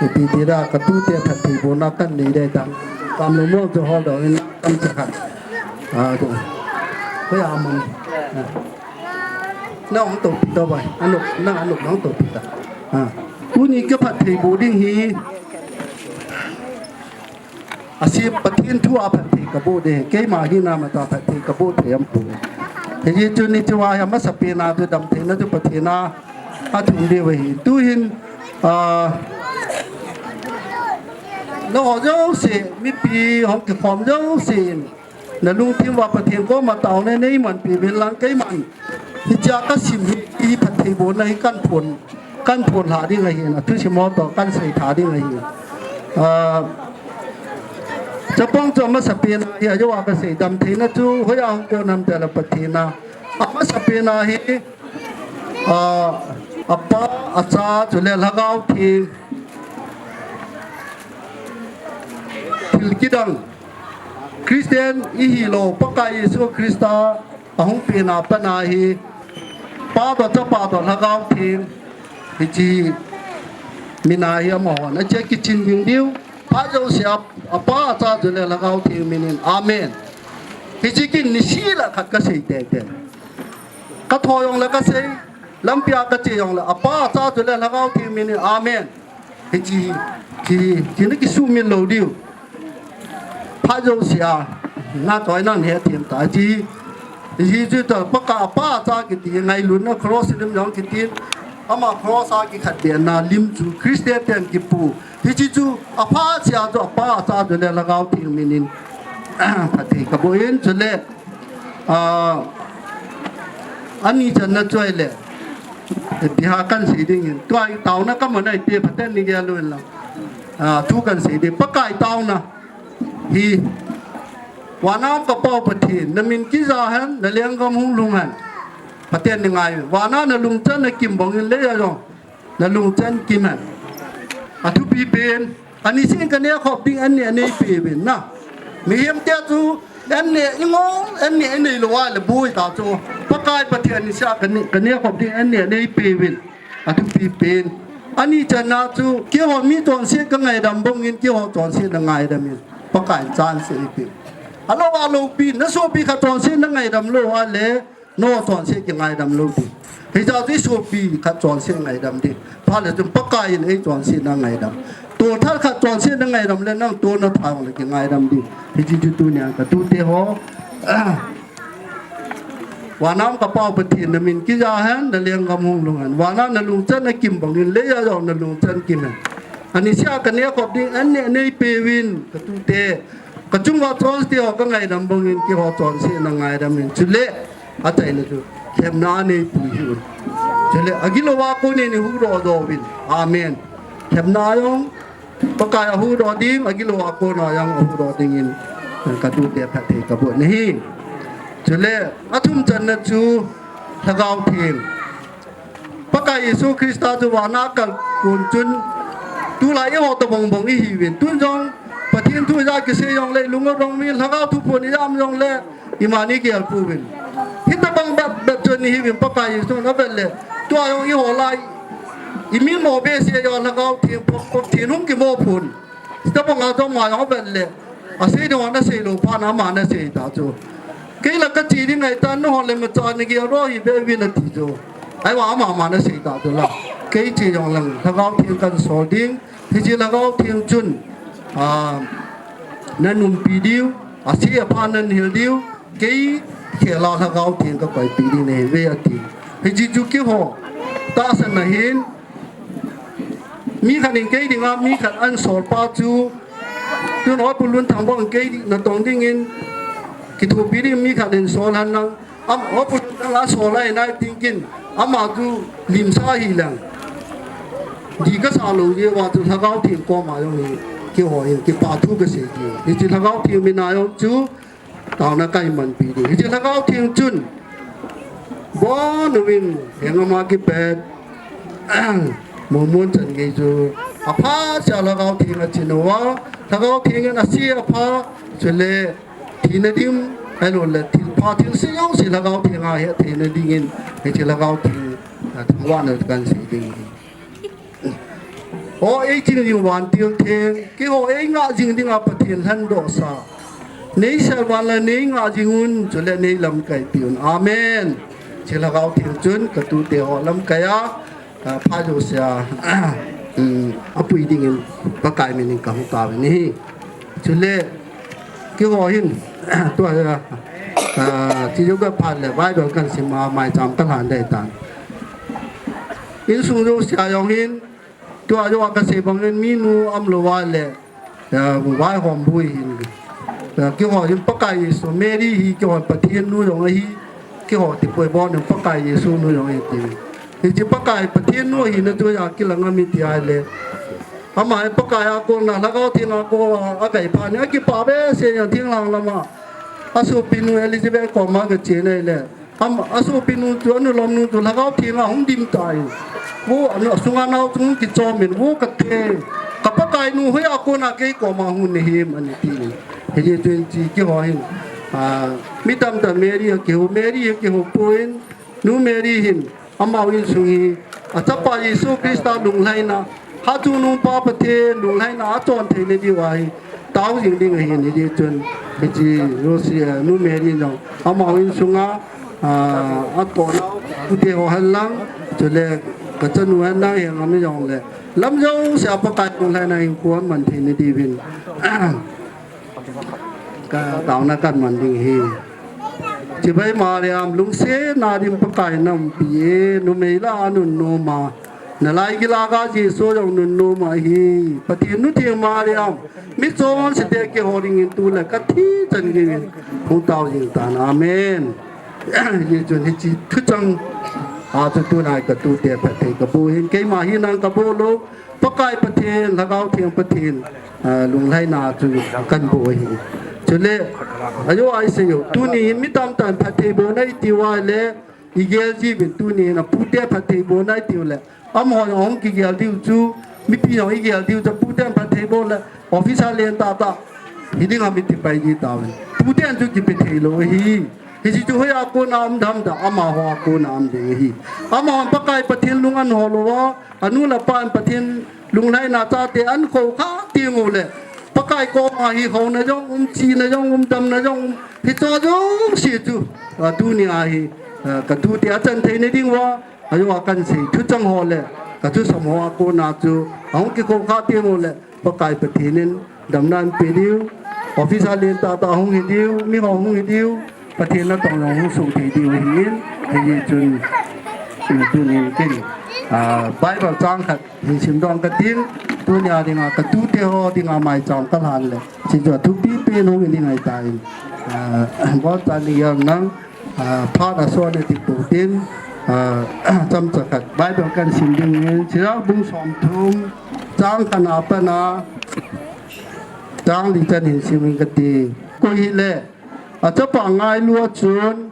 ipi tile, katute phattheibohna kanei ding ahitan, kamlou mong chu holdoh in tamcha khat. Ah, tu. Hoiya amun. Ah. Nang hung toupi tao bai. Anop, nang anop nang toupi ta. Ah. Tuni kaphattheiboh ding hi, asem Pathen thu a phatthei kaboh ding, keima hina mata phatthei kaboh thei aumpoi. Hijeh chun hichea hi amasapen a chu damtheina chu Pathen a athum diu ahi. Tuhin, ah, nangho jouse, mipi hung kikhom jouse in, nalungthim uva Pathen koma taona neimanpi uvin lang, keiman hichea kasim hi, hi phattheibohna hi kahin phon, kahin phonlhah ding ahin, athusim ho toh kahin seitha ding ahin. Ah, chapang chu amasapen a hi, ajou a kasei, damtheina chu hoiya hung kon ham tile Pathen a. Amasapen a hi, ah, apa, acha, chule Lhagao Theng, thil kidang, Christian ihilou, Pakai Jesu Christa ahung pen a pat a hi, Pa toh Chapa toh Lhagao Theng, hiche min a hi amahon ache kichin ding diu. Phat jousea, Apa, Acha chule Lhagao Theng min in, Amen. Hiche kin niseh le khat kasei teitei. Katho jongle kasei, lampia kache jongle, Apa, Acha chule Lhagao Theng min in, Amen. Hiche, hiche, hiche nakisumil lou diu. Phat jousea, natoi nan hethem ta, hiche, hiche chu ta, Pakai, Apa, Acha kiti, ngailutna cross lim jong kitin, ama cross a kikhatbehna lim chu Christian ten kipu. Hiche chu aphat sea chu Apa, Acha chule Lhagao Theng min in phatthei kaboh in, chule, ah, ani channa chu ahile, Ipi ham kasei ding in, tua hi taona kaman ahi, Pathen ni gel lou in lang. Ah, thu kasei ding, Pakai taona. Hi, van'a um ka Pa Pathen, na min kija hen, na lenggam hung lhung hen. Pathen ni ngai, van'a na lungchan na kim bang in, leiya jong na lungchan kim hen. Athupi pen, anise a kaneh khop ding an neh anei peh uvin na. Mihem te chu an neh i ngol, an neh anei lou a le boi ta chu. Pakai Pathen anise a kaneh, kaneh khop ding an neh anei peh uvin. Athupi pen. Ani channa chu, keiho mi chonset kangaidam bang in, keiho chonset na ngaidam in. Pakai in chance eipeh. Alou a loupi, na sopi khat chonset na ngaidam lou a le, na chonset kingaidam lou ding. Hijeh chun i sopi khat chonset ngaidam ding. Phat le chun Pakai in ei chonset na ngaidam. Tolthah khat chonset na ngaidam le nang tolna thah le kingaidam ding. Hiche chu tunia ka tute ho. Van'a um ka Pa Pathen na min kija hen, na lenggam hung lhung hen. Van'a na lungchan na kim bang in, leiya jong na lungchan kim hen. Anise a kaneh khop ding an neh anei peh uvin ka tute. Ka chung uva chonse te ho kangaidam bang in keiho chonset na ngaidam in. Chule, achaina chu, lhepna anei pui hih un. Chule, agilou a kon in i huhdoh doh uvin. Amen. Lhepna jong, Pakai a huhdoh ding, agilou a kon a jong ahuhdoh ding in, ka tute phatthei kabol ahi. Chule, athum channa chu, Lhagao Theng. Pakai Jesu Christa chu van'a akal kon chun, tulai eiho tobang bang ihi uvin. Tun jong, Pathen thu ija kisei jong le, lung adong uvin, Lhagao Theng thu pon ijam jong le, imani gel pouvin. Hitobang bep bep chun ihi uvin Pakai Jesu in avet le. Tua jong eiho lai. Imin mo behseh jong Lhagao Theng pok pok thin hung kimo phun. Hitobang a jong ama jong avet le. Asei ding ho nasei lou phat na ama nasei ta chu. Kei la kache ding ahitan nahon le macha nagel ro hih beh uvin ati chu. Ahivang ama ama nasei ta chu la. Kei che jong lang Lhagao Theng kahin sol ding. Hiche Lhagao Theng chun, ah, nahin umpi diu, ase apha nahin hil diu, kei khel a Lhagao Theng kakoipeh ding nahiuve ati. Hiche chu keiho tahsan ahin, mi khat in kei dinga mi khat ahin sol pa chu, tun Hoipu Lunthang bang kei natong dingin, kithopi ding mi khat in sol hen lang, Am, Hoipu Lunthang a sol a inai tingkin, ama chu limsa hileng. Dih kasah lou jeh uva chu Lhagao Theng koma jong hi, keiho hin, kipa thu kasei ding. Hiche Lhagao Theng min a jong chu, taona kahin manpi ding. Hiche Lhagao Theng chun, bon uvin, heng ama kipet, Mormon chan gei chu, apha sia Lhagao Theng achin uva, Lhagao Theng in ase apha, chule, Thina ding, ahilouleh, thilpha thilse jouse Lhagao Theng a hetthei na dingin, hiche Lhagao Theng, a, thangvahna kahin sei ding ahi. O, eichin jing Vantil Theng, keiho eingah jing dinga Pathen lhendohsa. Neisel van la neingah jing un, chule neilamkai peh un. Amen. Hiche Lhagao Theng chun, ka tute ho lamkai a, Ah, phat jousea, um, apui dingin Pakai minin kahung taovin ahi. Chule, keiho hin, tua, ah, chujou ka phat le, Bible kahin sim a, maicham kalhan ding ahitan. Insung jousea jong hin, tua jou a kasei bangin, minu umlou va le, Ah, vaihom boi hin. Ah, keiho hin Pakai Jesu, Mary hi keiho Pathen nu jong ahi, keiho tipoi bon in Pakai Jesu nu jong ahi ti. Hiche Pakai Pathen nu ahina chu a kilang a mi ti ahile. Ama hi Pakai a kona Lhagao Theng a kona akai phat in akipah behseh in thinglhang lama. Asopi nu Elizabeth koma gache in ahile. Am, asopi nu chu, anu lom nu chu, Lhagao Theng a hung dim tan. Vo, anu, asunga nao chu hung kichom in, vo kate, ka Pakai nu hoiya kona kei koma hung nahim, ani tin. Hijeh chun hiche keiho hin, ah, mi tamtah Mary a kihou, Mary a kihou pon, nu Mary hin, Amau insung hi, achapa Jesu Christa lunglhaina, hachungnung pa Pathen lunglhaina achon theina diuva hi, tao jing ding ahin, hijeh chun, hiche Rosie, eh, nu Mary jong, amau insunga, ah, atoh nau, ute ho hen lang, chule, kachanu hen lang, hengam hijongle, lam jousea Pakai lunglhaina hinkho aman theina diuvin. Ka taona kaman ding ahi. Chibai Mariam, lungsetna dim Pakai naumpi e, numei lah a nunnom a, nalai gilak a Jesu jong nunnom ahi. Pathen nu theng Mariam, michonse te keiho dingin tule kathi chan geiyin hung tao jing tan. Amen. Hijeh chun hiche thuchang a chu tunai ka tute phatthei ka boh hin, keima hinang ka boh lou, Pakai Pathen, Lhagao Theng Pathen, ah, lunglhaina chu kan boh ahi. Chule, ajo ai sei u, tuni hin mi tamtah in phatthei bohna i tiu a le, i gel jiuvin tuni hin a pute phatthei bohna i tiu le, amaho jong ahung kigel diu chu, mipi jong i gel diu chu, puten phatthei boh le, officer len tah tah hi ding ham i ti pai ji tauvin. Puten chu kipe thei lou ahi. Hiche chu hoiya kona um dem da, amaho a kona um ding ahi. Amahon Pakai Pathen lung ahin ho lou a, anu le apa in Pathen lunglhaina chate ahin khoukhah teng u le, Pakai koma hi houna jong um, chihna jong um, damna jong um, hicho jouse chu, ah, tuni a hi, ah, ka tute a chan theina diuva, ajo a kan sei thuchang ho le, ka thusam ho a kona chu, ahung kikhoukhah teng u le, Pakai Pathen in damna ahin pe diu, officer len tah tah hung hi diu, miho hung hi diu, Pathen natong jong hung suh thei diu ahin, hijeh chun, tunin ken, ah, Bible chang khat hin simdoh ka tin, tunia dinga ka tute ho dinga maicham ka lhan le, hiche chu thupi pen hung hi ding ahitan, ah, bol tan ni yang nang, ah, phat a son e ti pu tin, ah, chomcha khat Bible kan sim ding in, Sirach bung somthum, chang khat na pat a, chang li chan hin sim in ka ti. Koi hile, achapa ngailu a chun,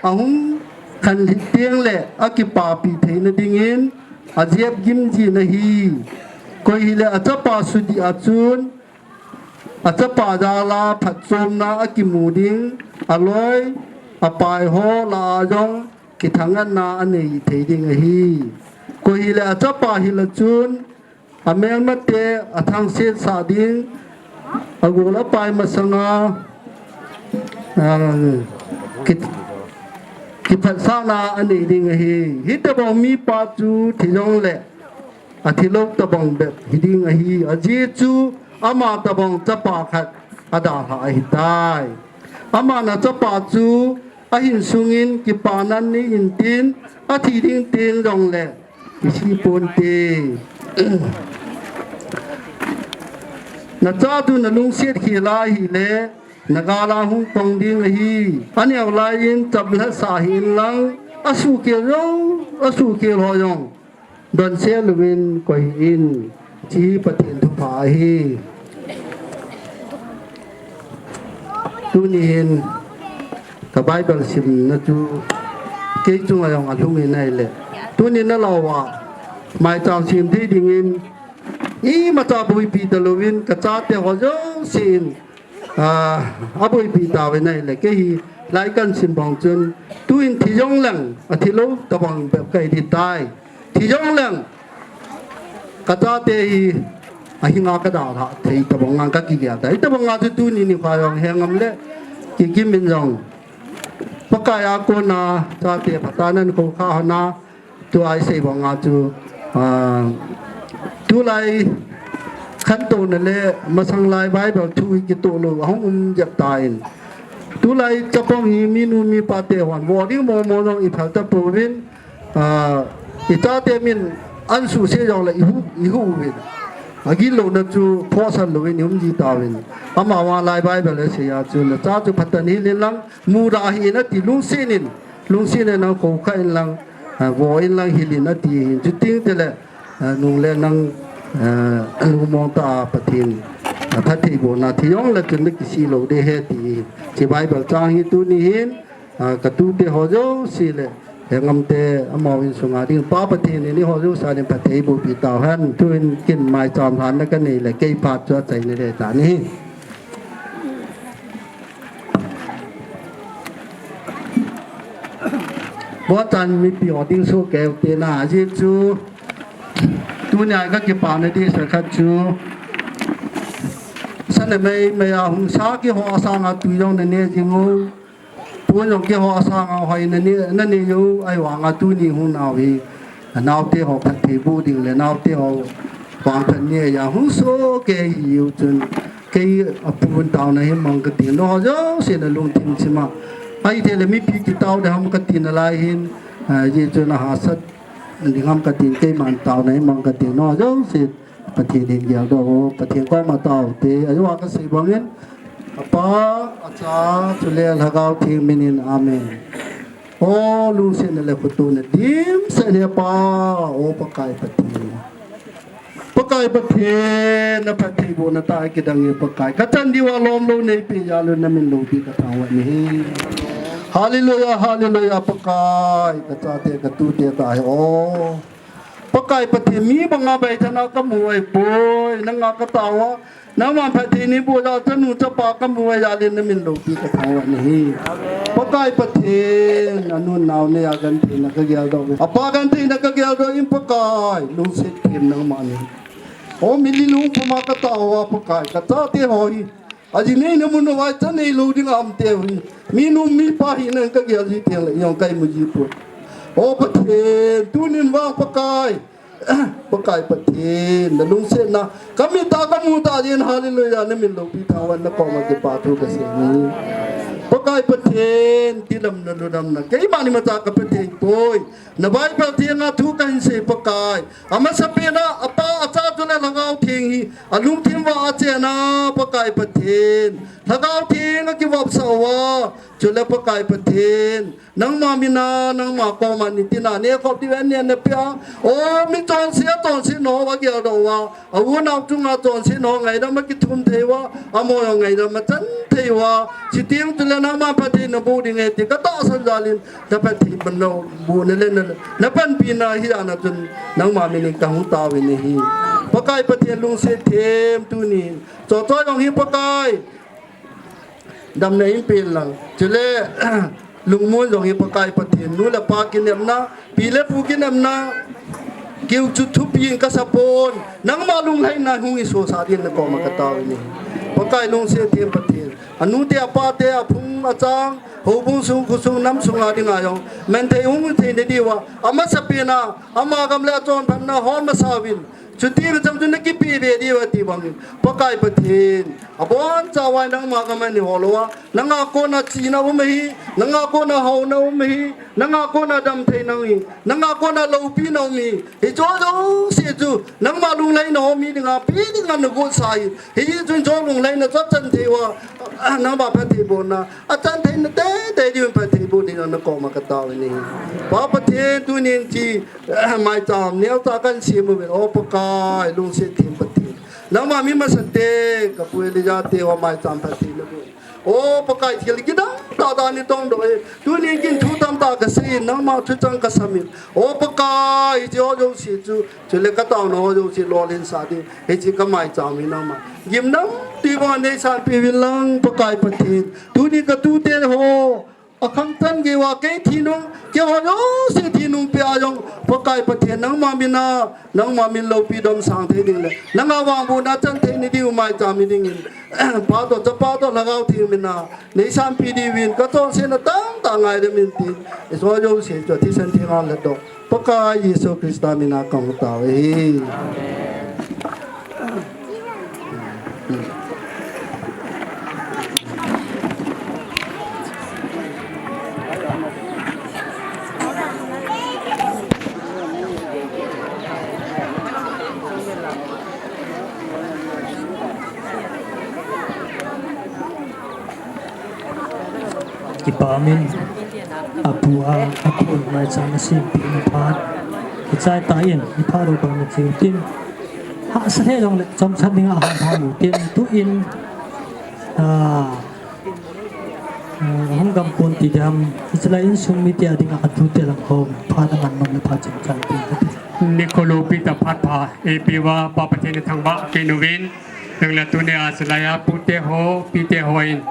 ahung khanlhit teng le akipapi theina dingin, ajep gim jin ahi. Koi hile, achapa sudih a chun, achapa jal a phatchomna akimu ding, aloi, apai ho lah a jong kithangatna anei thei ding ahi. Koi hile, achapa hil a chun, amelmate athangset sah ding, agol apai masanga, ah, ki, kiphatsahna anei ding ahi. Hitobang mipa chu thi jongle, athi lou tobang bep hi ding ahi. Ajeh chu ama tobang chapa khat adalhah ahitai. Aman achapa chu ahin sungin kipanan nei intin, athi ding teng jongle kisih ponte. Nacha chu nalungset khel a hile, nagal a hung pang ding ahi. Aneo lai in chamlhat sah hih in lang, asuhkhel jong, asuhkhel ho jong donsah louvin koi hih in, hiche hi Pathen thupha ahi. Tuni hin ka Bible simna chu kei chunga jong alhung in ahile, tuni nalou a maicham sem thei dingin imacha boipi talouvin ka chate ho jousen, ah, aboipi tauvin ahile, kei hi lai kan sim bang chun, tuin thi jongleng athi lou tobang bep kahi tai. Thi jongleng ka chate hi ahinga kadalhah thei tobang ngan kakigel tai. Hitobang a chu tuni nikho jong hengam le kikim in jong, Pakai a kona chate phatah nan khoukhah hon a, tua isei banga chu, ah, tulai khantouna le masang lai Bible thu hi kitoh lou ahung um jep tan. Tulai chapang hi minu mipa te hon vo ding momo jong iphal tapouvin, ah, ichate min ansuhset jongle ihuh, ihuh uvin. Agilou na chu phosah louvin ium ji tauvin. Amavang lai Bible asei a chu, nacha chu phatah in hil in lang, mudah hih in ati, lungset in, lungset in nang khoukhah in lang, ah, vo in lang hil in ati hin. Chuteng tile, ah, nung le nang, ah, lungmong tah a Pathen, ah, phattheibohna thi jongle chun nakisih lou ding ahi ti. Hiche Bible chang hi tuni hin, ah, ka tute ho jouse le, hengam te, amaho insunga ding Pa Pathen in eiho jouse a ding phatthei bohpi tauhen. Tuin ken maicham lhanna kanei le, kei phat chu achaina ding ahitan ahi. Bochan mipi ho ding sohkei u te na, ajeh chu tunia kakipana ding sa khat chu, sa namei mei a hung sa keiho sanga tui jong naneh jing u, pon jong keiho sanga hoi naneh, naneh u, ahivanga tuni hung nau hi, naote ho phatthei boh ding le naote ho vangphat neiya hung sohkei hiu chun, kei apun taona hi mang kating, nangho jouse nalungthim chima. Ahithei le mipi kitao ding ham kati nalai hin, ah, ajeh chu nahahsat ding ham kating, keiman taona hi mang kating, nangho jouse Pathen in geldoh u, Pathen koma taote, ajeh a kasei bangin, Apa, Acha, chule Lhagao Theng minin, Amen. O lungsetna le khotona dimset in Pa, O Pakai Pathen. Pakai Pathen, na phattheibohna tah a kidang e Pakai. Kachan diuva lomlou neipeh jeh a na min loupi kathangvah nahi. Hallelujah, hallelujah, Pakai. Kachate, katute tah hi o. Pakai Pathen, mi banga baithana kamu ahipoi, nanga katao a. Nangman phatthei neiboh jeh a chanu chapa kamu ahijeh in na min loupi kathangvah nahi. Pakai Pathen, anu nao neiya gentheina kageldoh uve. Apa gentheina kageldoh in Pakai, lungset them nangman ahi. O mi lilung puma katao a Pakai, kachate ho hi. Ajinei na mun uva chan neilou ding a um teu hi. Mi nu mi pa hina kagel ji teng le, jong kaimu ji poi. O Pathen, tunin vang Pakai. Pakai Pathen, na lungsetna. Kamit a kamu tah jeh in, hallelujah, na min loupi thangvah in na koma kipa thu kasei e. Pakai Pathen, tilamna lulamna. Keima ni mata kaphatthei poi. Na Bible thenga thu kahin sei Pakai. Amasapen a, Apa, Acha chule Lhagao Theng hi. Alungthim uva achen a, Pakai Pathen. Lhagao Theng akivopsah uva. Chule Pakai Pathen. Nangma mina, nangma koma nitina nekhop diu ananna pia. O, mi chonse a chonse nao ageldoh uva. A unau chunga chonse nao ngaidam akithum thei uva. Amaho ngaidam achan thei uva. Chuteng chule nangma phatthei naboh ding ahi ti katahsan jal in. Na phatthei bohna le na, na panpina hijeh a chun nangma min in kahung tao in ahi. Pakai Pathen lungset them tunin. Chocho jong hi Pakai. Damna in pen lang. Chule, Lungmon jong hi Pakai Pathen, nu le pa kinepna, pi le pu kinepna, keu chu thupi in kasa pon, nangma lunglhaina hung isosa din na koma katao in ahi. Pakai lungset them Pathen, anute apate, aphung achang, houbung sung, khosung, nam sunga dinga jong, manthei hung theina diuva, amasapen a, ama gam le achonphatna hon masa uvin, chuti le chang chu na kipe ve diu ati bang in. Pakai Pathen. Abon chavai nangma gam a nei ho lou a. Nanga kona chihna um ahi. Nanga kona haona um ahi. Nanga kona damtheina um ahi. Nanga kona loupina um ahi. Hicho jouse chu. Nangma lunglhaina ho mi dinga. Pe dinga na gotsa ahi. Hijeh chun hicho lunglhaina chu achan thei uva. Nangma phattheibohna. Achan theina teitei diuvin phattheiboh dingin na koma katao in ahi. Pa Pathen tunin chi. Maicham neocha kahin sem uvin, O Pakai, lungset them Pathen. Nangma mi masate, kapu Elijah te ho maicham phatthei naboh in. O Pakai, thil kidang tah tah nei tongdoh e. Tunin kin thu tamtah kasei in, nangma thuchang kasam in. O Pakai, hiche ho jouse chu, chule kataona ho jouse lolhinsah ding. Hiche kamaicham hi nangma. Gimnamtah a neisanpeh uvin lang, Pakai Pathen. Tunin katute ho. Akhang chan geiya kei thinung, keiho jouse thinung peh a jong, Pakai Pathen nangma mina, nangma min loupi domsang thei ding le, nanga vangbohna chan theina diu maicham hi dingin, Pa toh, Chapa toh, Lhagao Theng mina, neisanpeh diuvin, kachonsetna tamtah ngaidam in tin, hiho jouse chu thisan thenga laddoh. Pakai Jesu Christa mina kahung tao e. Kipa umin, apu a, apu maicham asempeh na phat. Kichai tah in, iphat u bang na cheu tin. Hahsa lheh jongle, chomcha dinga hahsa u tin. Tuin, ah, ah, hung gam pon ti diham. Hiche lai insung mite a dinga atute lang ho. Phat aman nom le phat chomcha tin. Nikho loupi tah phat pha, eipeh uva, Pa Pathen in thangvah peh uvin. Nang le tuni a chulai a pute ho, pite ho in,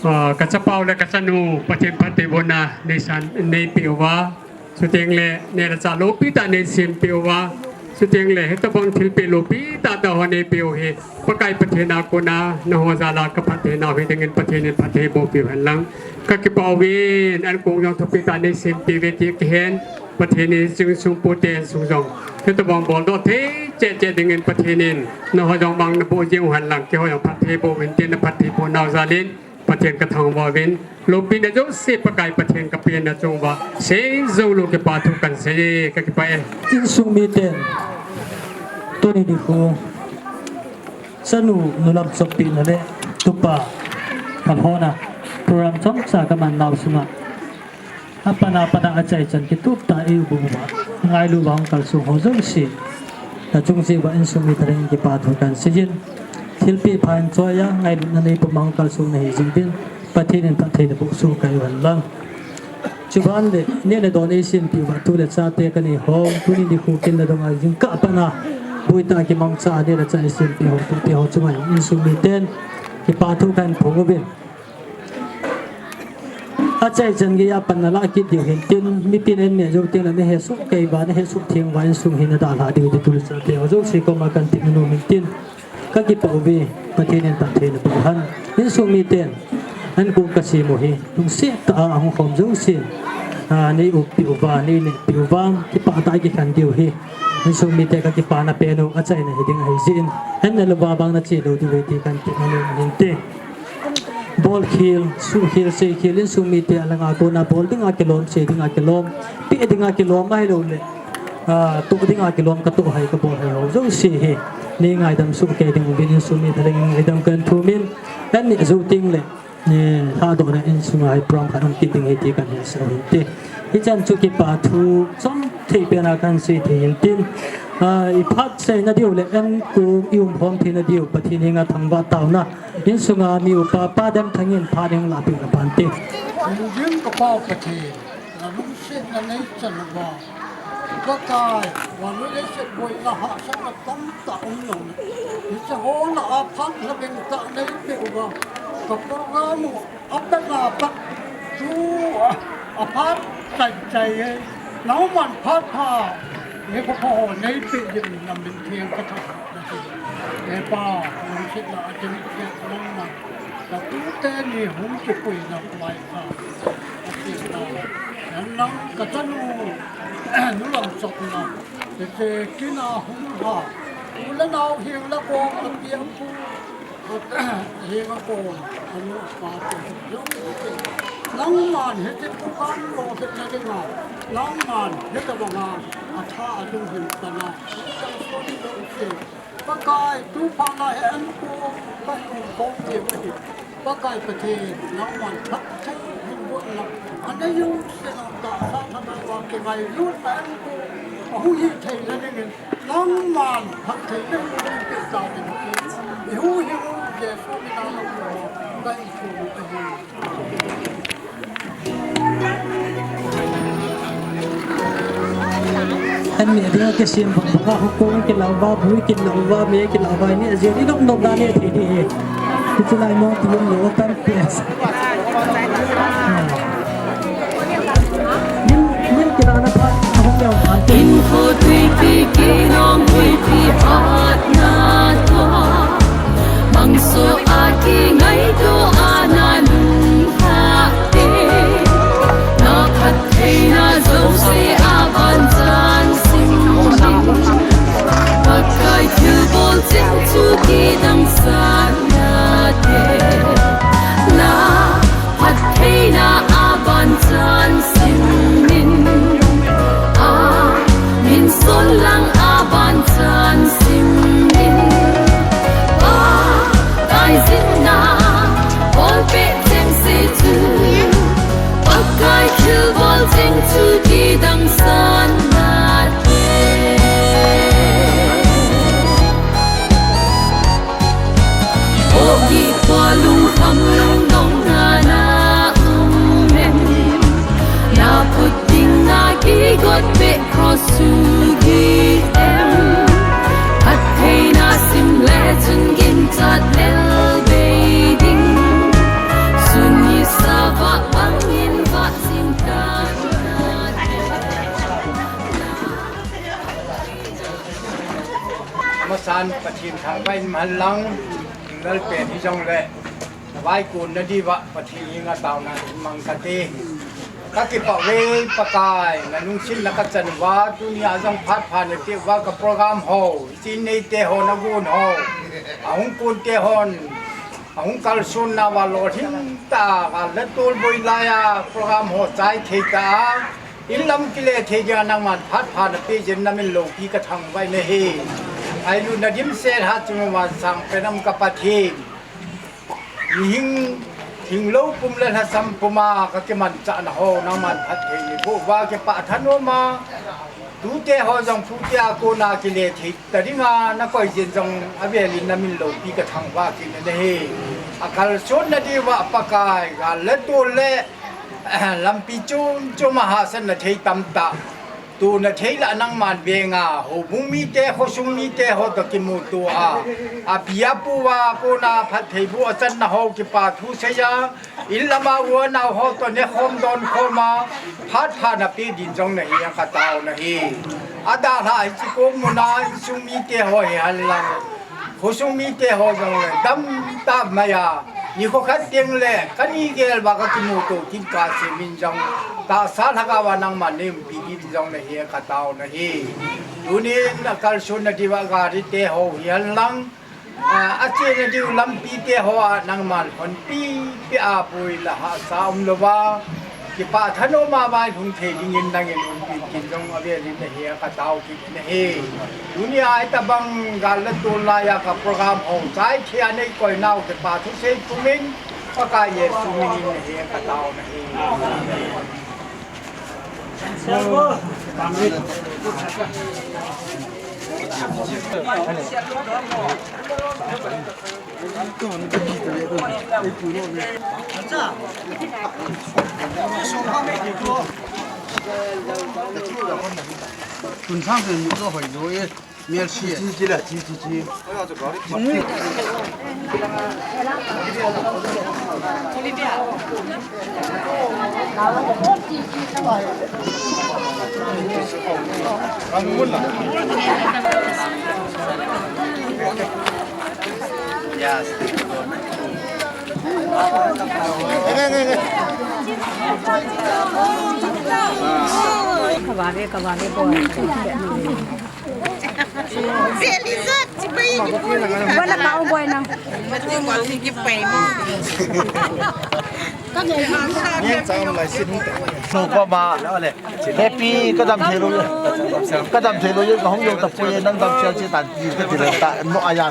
ah, kachapa u le kachanu Pathen phattheibohna neisan, neipeh uva. Chuteng le neh le chah loupi tah neisempeh uva. Chuteng le hitobang thilpeh loupi tah tah ho neipeh u hi Pakai Pathen a kona nangho jal a kaphatthei nau hi dingin Pathen in phattheiboh peh u hen lang. Kakipah uvin, ankong jong thupi tah neisempeh uve ti kihen. Pathen in hiche insung pute insung jong hitobang boldoh thei cheh cheh dingin Pathen in nangho jong vang naboh jing u hen lang, keiho jong phattheiboh uvin tin, naphattheiboh nau jal in Pathen kathangvah uvin, loupina jouse Pakai Pathen kapen na chung uva, seijou lou kipa thu kahin sei e, kakipah e. Insung miten tuni nikho chanu nu lam choppehna le tupa kalhona program chomcha kaman nau sunga Apat apat a achaichan kitup tah a eiup uva, ngailut uva hung kalsong ho jouse, nachung cheh uva insung mite lhingin kipa thu kahin seijin. Thilpeh pha in choi a, ngailutna neipum a hung kalsong nahi jing uvin, Pathen in phatthei naboh soh kei uhen lang. Chuban le, neh le don eisempeh uva, tu le chate kanei ho, tuni nikho kin le dong a jingkah a pat a, boitah a kimangcha a neh le chah eisempeh ho, tute ho chunga insung miten kipa thu kahin phong uvin. Achaichan geiya pan nalah kit diu hintin, mipin eihin neh jou teng le nahesoh kei uva, nahesoh theng uva, insung hi nadalhah diu ti tu le chate ho jouse koma kahin ti nom in tin. Kakipah uve, Pathen in phatthei naboh hen. Insung miten, ankong kasem u hi, lungset tah a ahung khom jousen, a, neiuppeh uva, neinehpeh uva, kipah tah a kikhen diu hi. Insung mite kakipana pen u, achaina hiding ahi jeh in, ahin neh louva vang nache lou diu ahi ti kahin ti nom in tin. Bolkhel, suhkhel, seikhel, insung mite alanga kona bol dinga kilom, sei dinga kilom, peh dinga kilom ahilouleh, a, toh dinga kilom, katoh hai, kabol hai ho jouse hi, neingaidam soh kei diuvin insung mite lhingin ngaidam kahin thum in, ahin neh jou teng le, eh, lhadohna insunga hi program khat hung kit ding ahi ti kahin hetsah u hinte. Hichan chu kipa thu chomthei pen a kahin sei thei hintin. A, iphat seina diu le ankong iumkhom theina diu Pathen henga thangvah taona. Insunga mi upa Pa Demthang in phat hung lahpeh na pante. Hung jing ka Pa Pathen, nalungsetna neichan uva, Pakai, vannoi leiset boina hahsatna tamtah um lou. Hiche ho lah a phat lhabing tah neipeh uva, ka program u apatna pat chu a, aphat chaichai e. Nangman phat pha, nikho pha ho neipeh jeh in namin theng kathangvah nahi. He Pa, lungsetna a chingthei nangman, katute ni hung kipuina lai kha, atina, nang kachanu, nu Lamchopna, hiche kin a hung lha, u le nao heng le kom apiang pu, heng a kom, anu apa te, nangman hiche program lolhinna dinga, nangman hitobanga atha alunghil pana, Pakai, tu phat na hi ankong kahin umkhom diu ahi. Pakai Pathen, nangman phatthei hinbohna anei jouse nangma tahsa thaman uva kingailutna ankong ahung hithei na dingin, nangman phatthei nahin peh tauvin ti, ihuhhing u Jesu mina nangma kahin thum u ahi. An neh dinga kisem bang bang a, hukong kilah uva, bui kilah uva, me kilah uva, neh jeng, inop nop dan neh thei ding ahi. Hichu lai mong ti um lou, tam pi. Lim, lim kilahna phat ahung leu phat. Inkho tuipi, kinong tuipi, phatna toh. Mangso a kingaito a na lungkhat te, na phattheina jouse a ban chan sim in. Pakai thilbol ching chu kidang sahna te, na phattheina a ban chan sim in. A min sol lang a ban chan sim in. Pakai jingna bolpeh cheng se chu, Pakai thilbol ching chu kidang sahna te. O kikah lungkham lungdong na na um em? Na phut ding na kigot peh cross chu hi em? Phattheina sim le chun ginchat lel bei ding. Sun ni sa vah bangin vah jing tan. Amasan Pathen thangvah in man lang, lal pen hijongle, na vaikon na diuva Pathen henga taona hin mang kate. Kakipah uve Pakai, na lungsetna kachan uva, tunia jong phat pha napeh uva ka program ho, hiche in neite ho, na gon ho, ahung konte hon, ahung kalsonna uva lolhing tah a, le tolboi laiya program ho chai thei tah a, in lam kile thei dinga nangman phat pha napeh jeh in na min loupi kathangvah in ahi. Ngailutna dimset hatchunga vang sang pen um ka Pathen. Mihing Thinglou pum le lhasam puma ka kimanchahna ho nangman phatthei neiboh uva kipah thanom a, tute ho jong tute a kona kile thei ta dinga nakoijin jong avelin namin loupi kathangvah kit nahi. Akalsonna diuva Pakai, gal le tol le lampi chom chom a hahsatna thei tamtah tona thei lah nangman venga, houbung mite, khosung mite ho toh kimuto a, api apu a kona phattheiboh achanna ho kipa thu seiya, in lama u anao ho toh nekhom donkhom a, phat pha napeh din jong nahi a katao nahi. Adalhah hiche kom muna insung mite ho hihen lang, khosung mite ho jongle damtah maiya, nikho khat tengle kani gel uva kakimuto kit kasemin jong, tahsa lhagao a nangman neiumpi kit din jong nahi a katao nahi. Tunin akalsonna diuva gari te ho hihen lang, achena diu lampi te ho a nangman honpi peh a pui la hahsa umlouva, kipah thanom a vailhung thei dingin nangin umpi kit jong avelin nahi a katao kit nahi. Tunia hitobang gal le tol laiya ka program ho chaikhel a neikoi nau kipa thusei pumin, Pakai Jesu minin nahi a katao nahi. Tun sang sen mi lo hoi lo e. Mial si. Chi, chi, chi la, chi, chi, chi. Yes. Kavale, kavale, boy. Wala ka o boy nang. Mati mo si kipai mo. Nung ko ma, happy, kadam thei lou, kadam thei lou, kahung lou tapoi, nang dam sia chi tan, ka ti lou ta, no aya.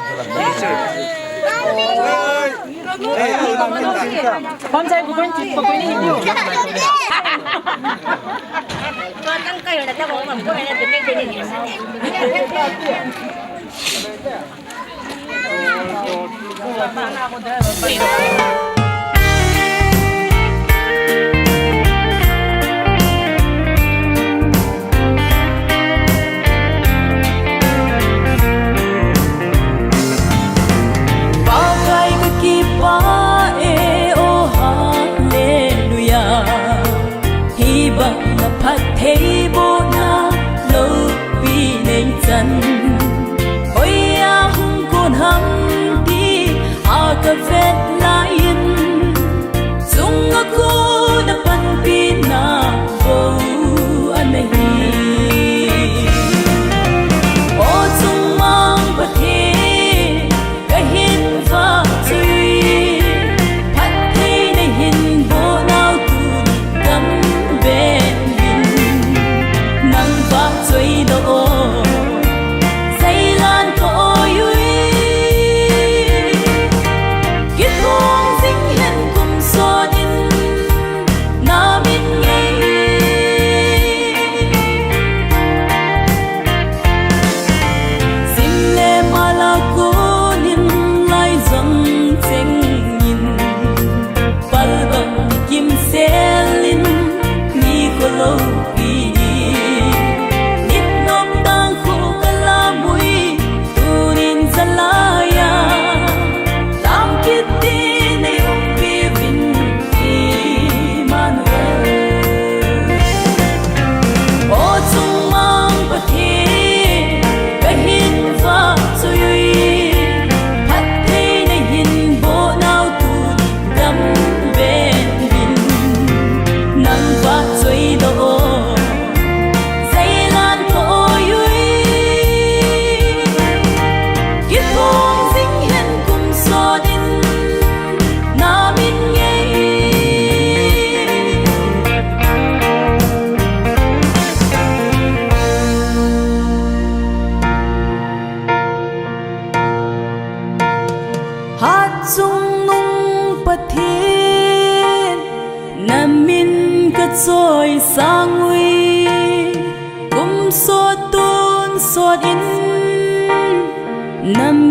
Pakai kakipah e, oh hallelujah. Hibang na phattheibohna loupi neichan, hoiya hung kon ham ti a kavet laiyin, Sot tun sot in, nam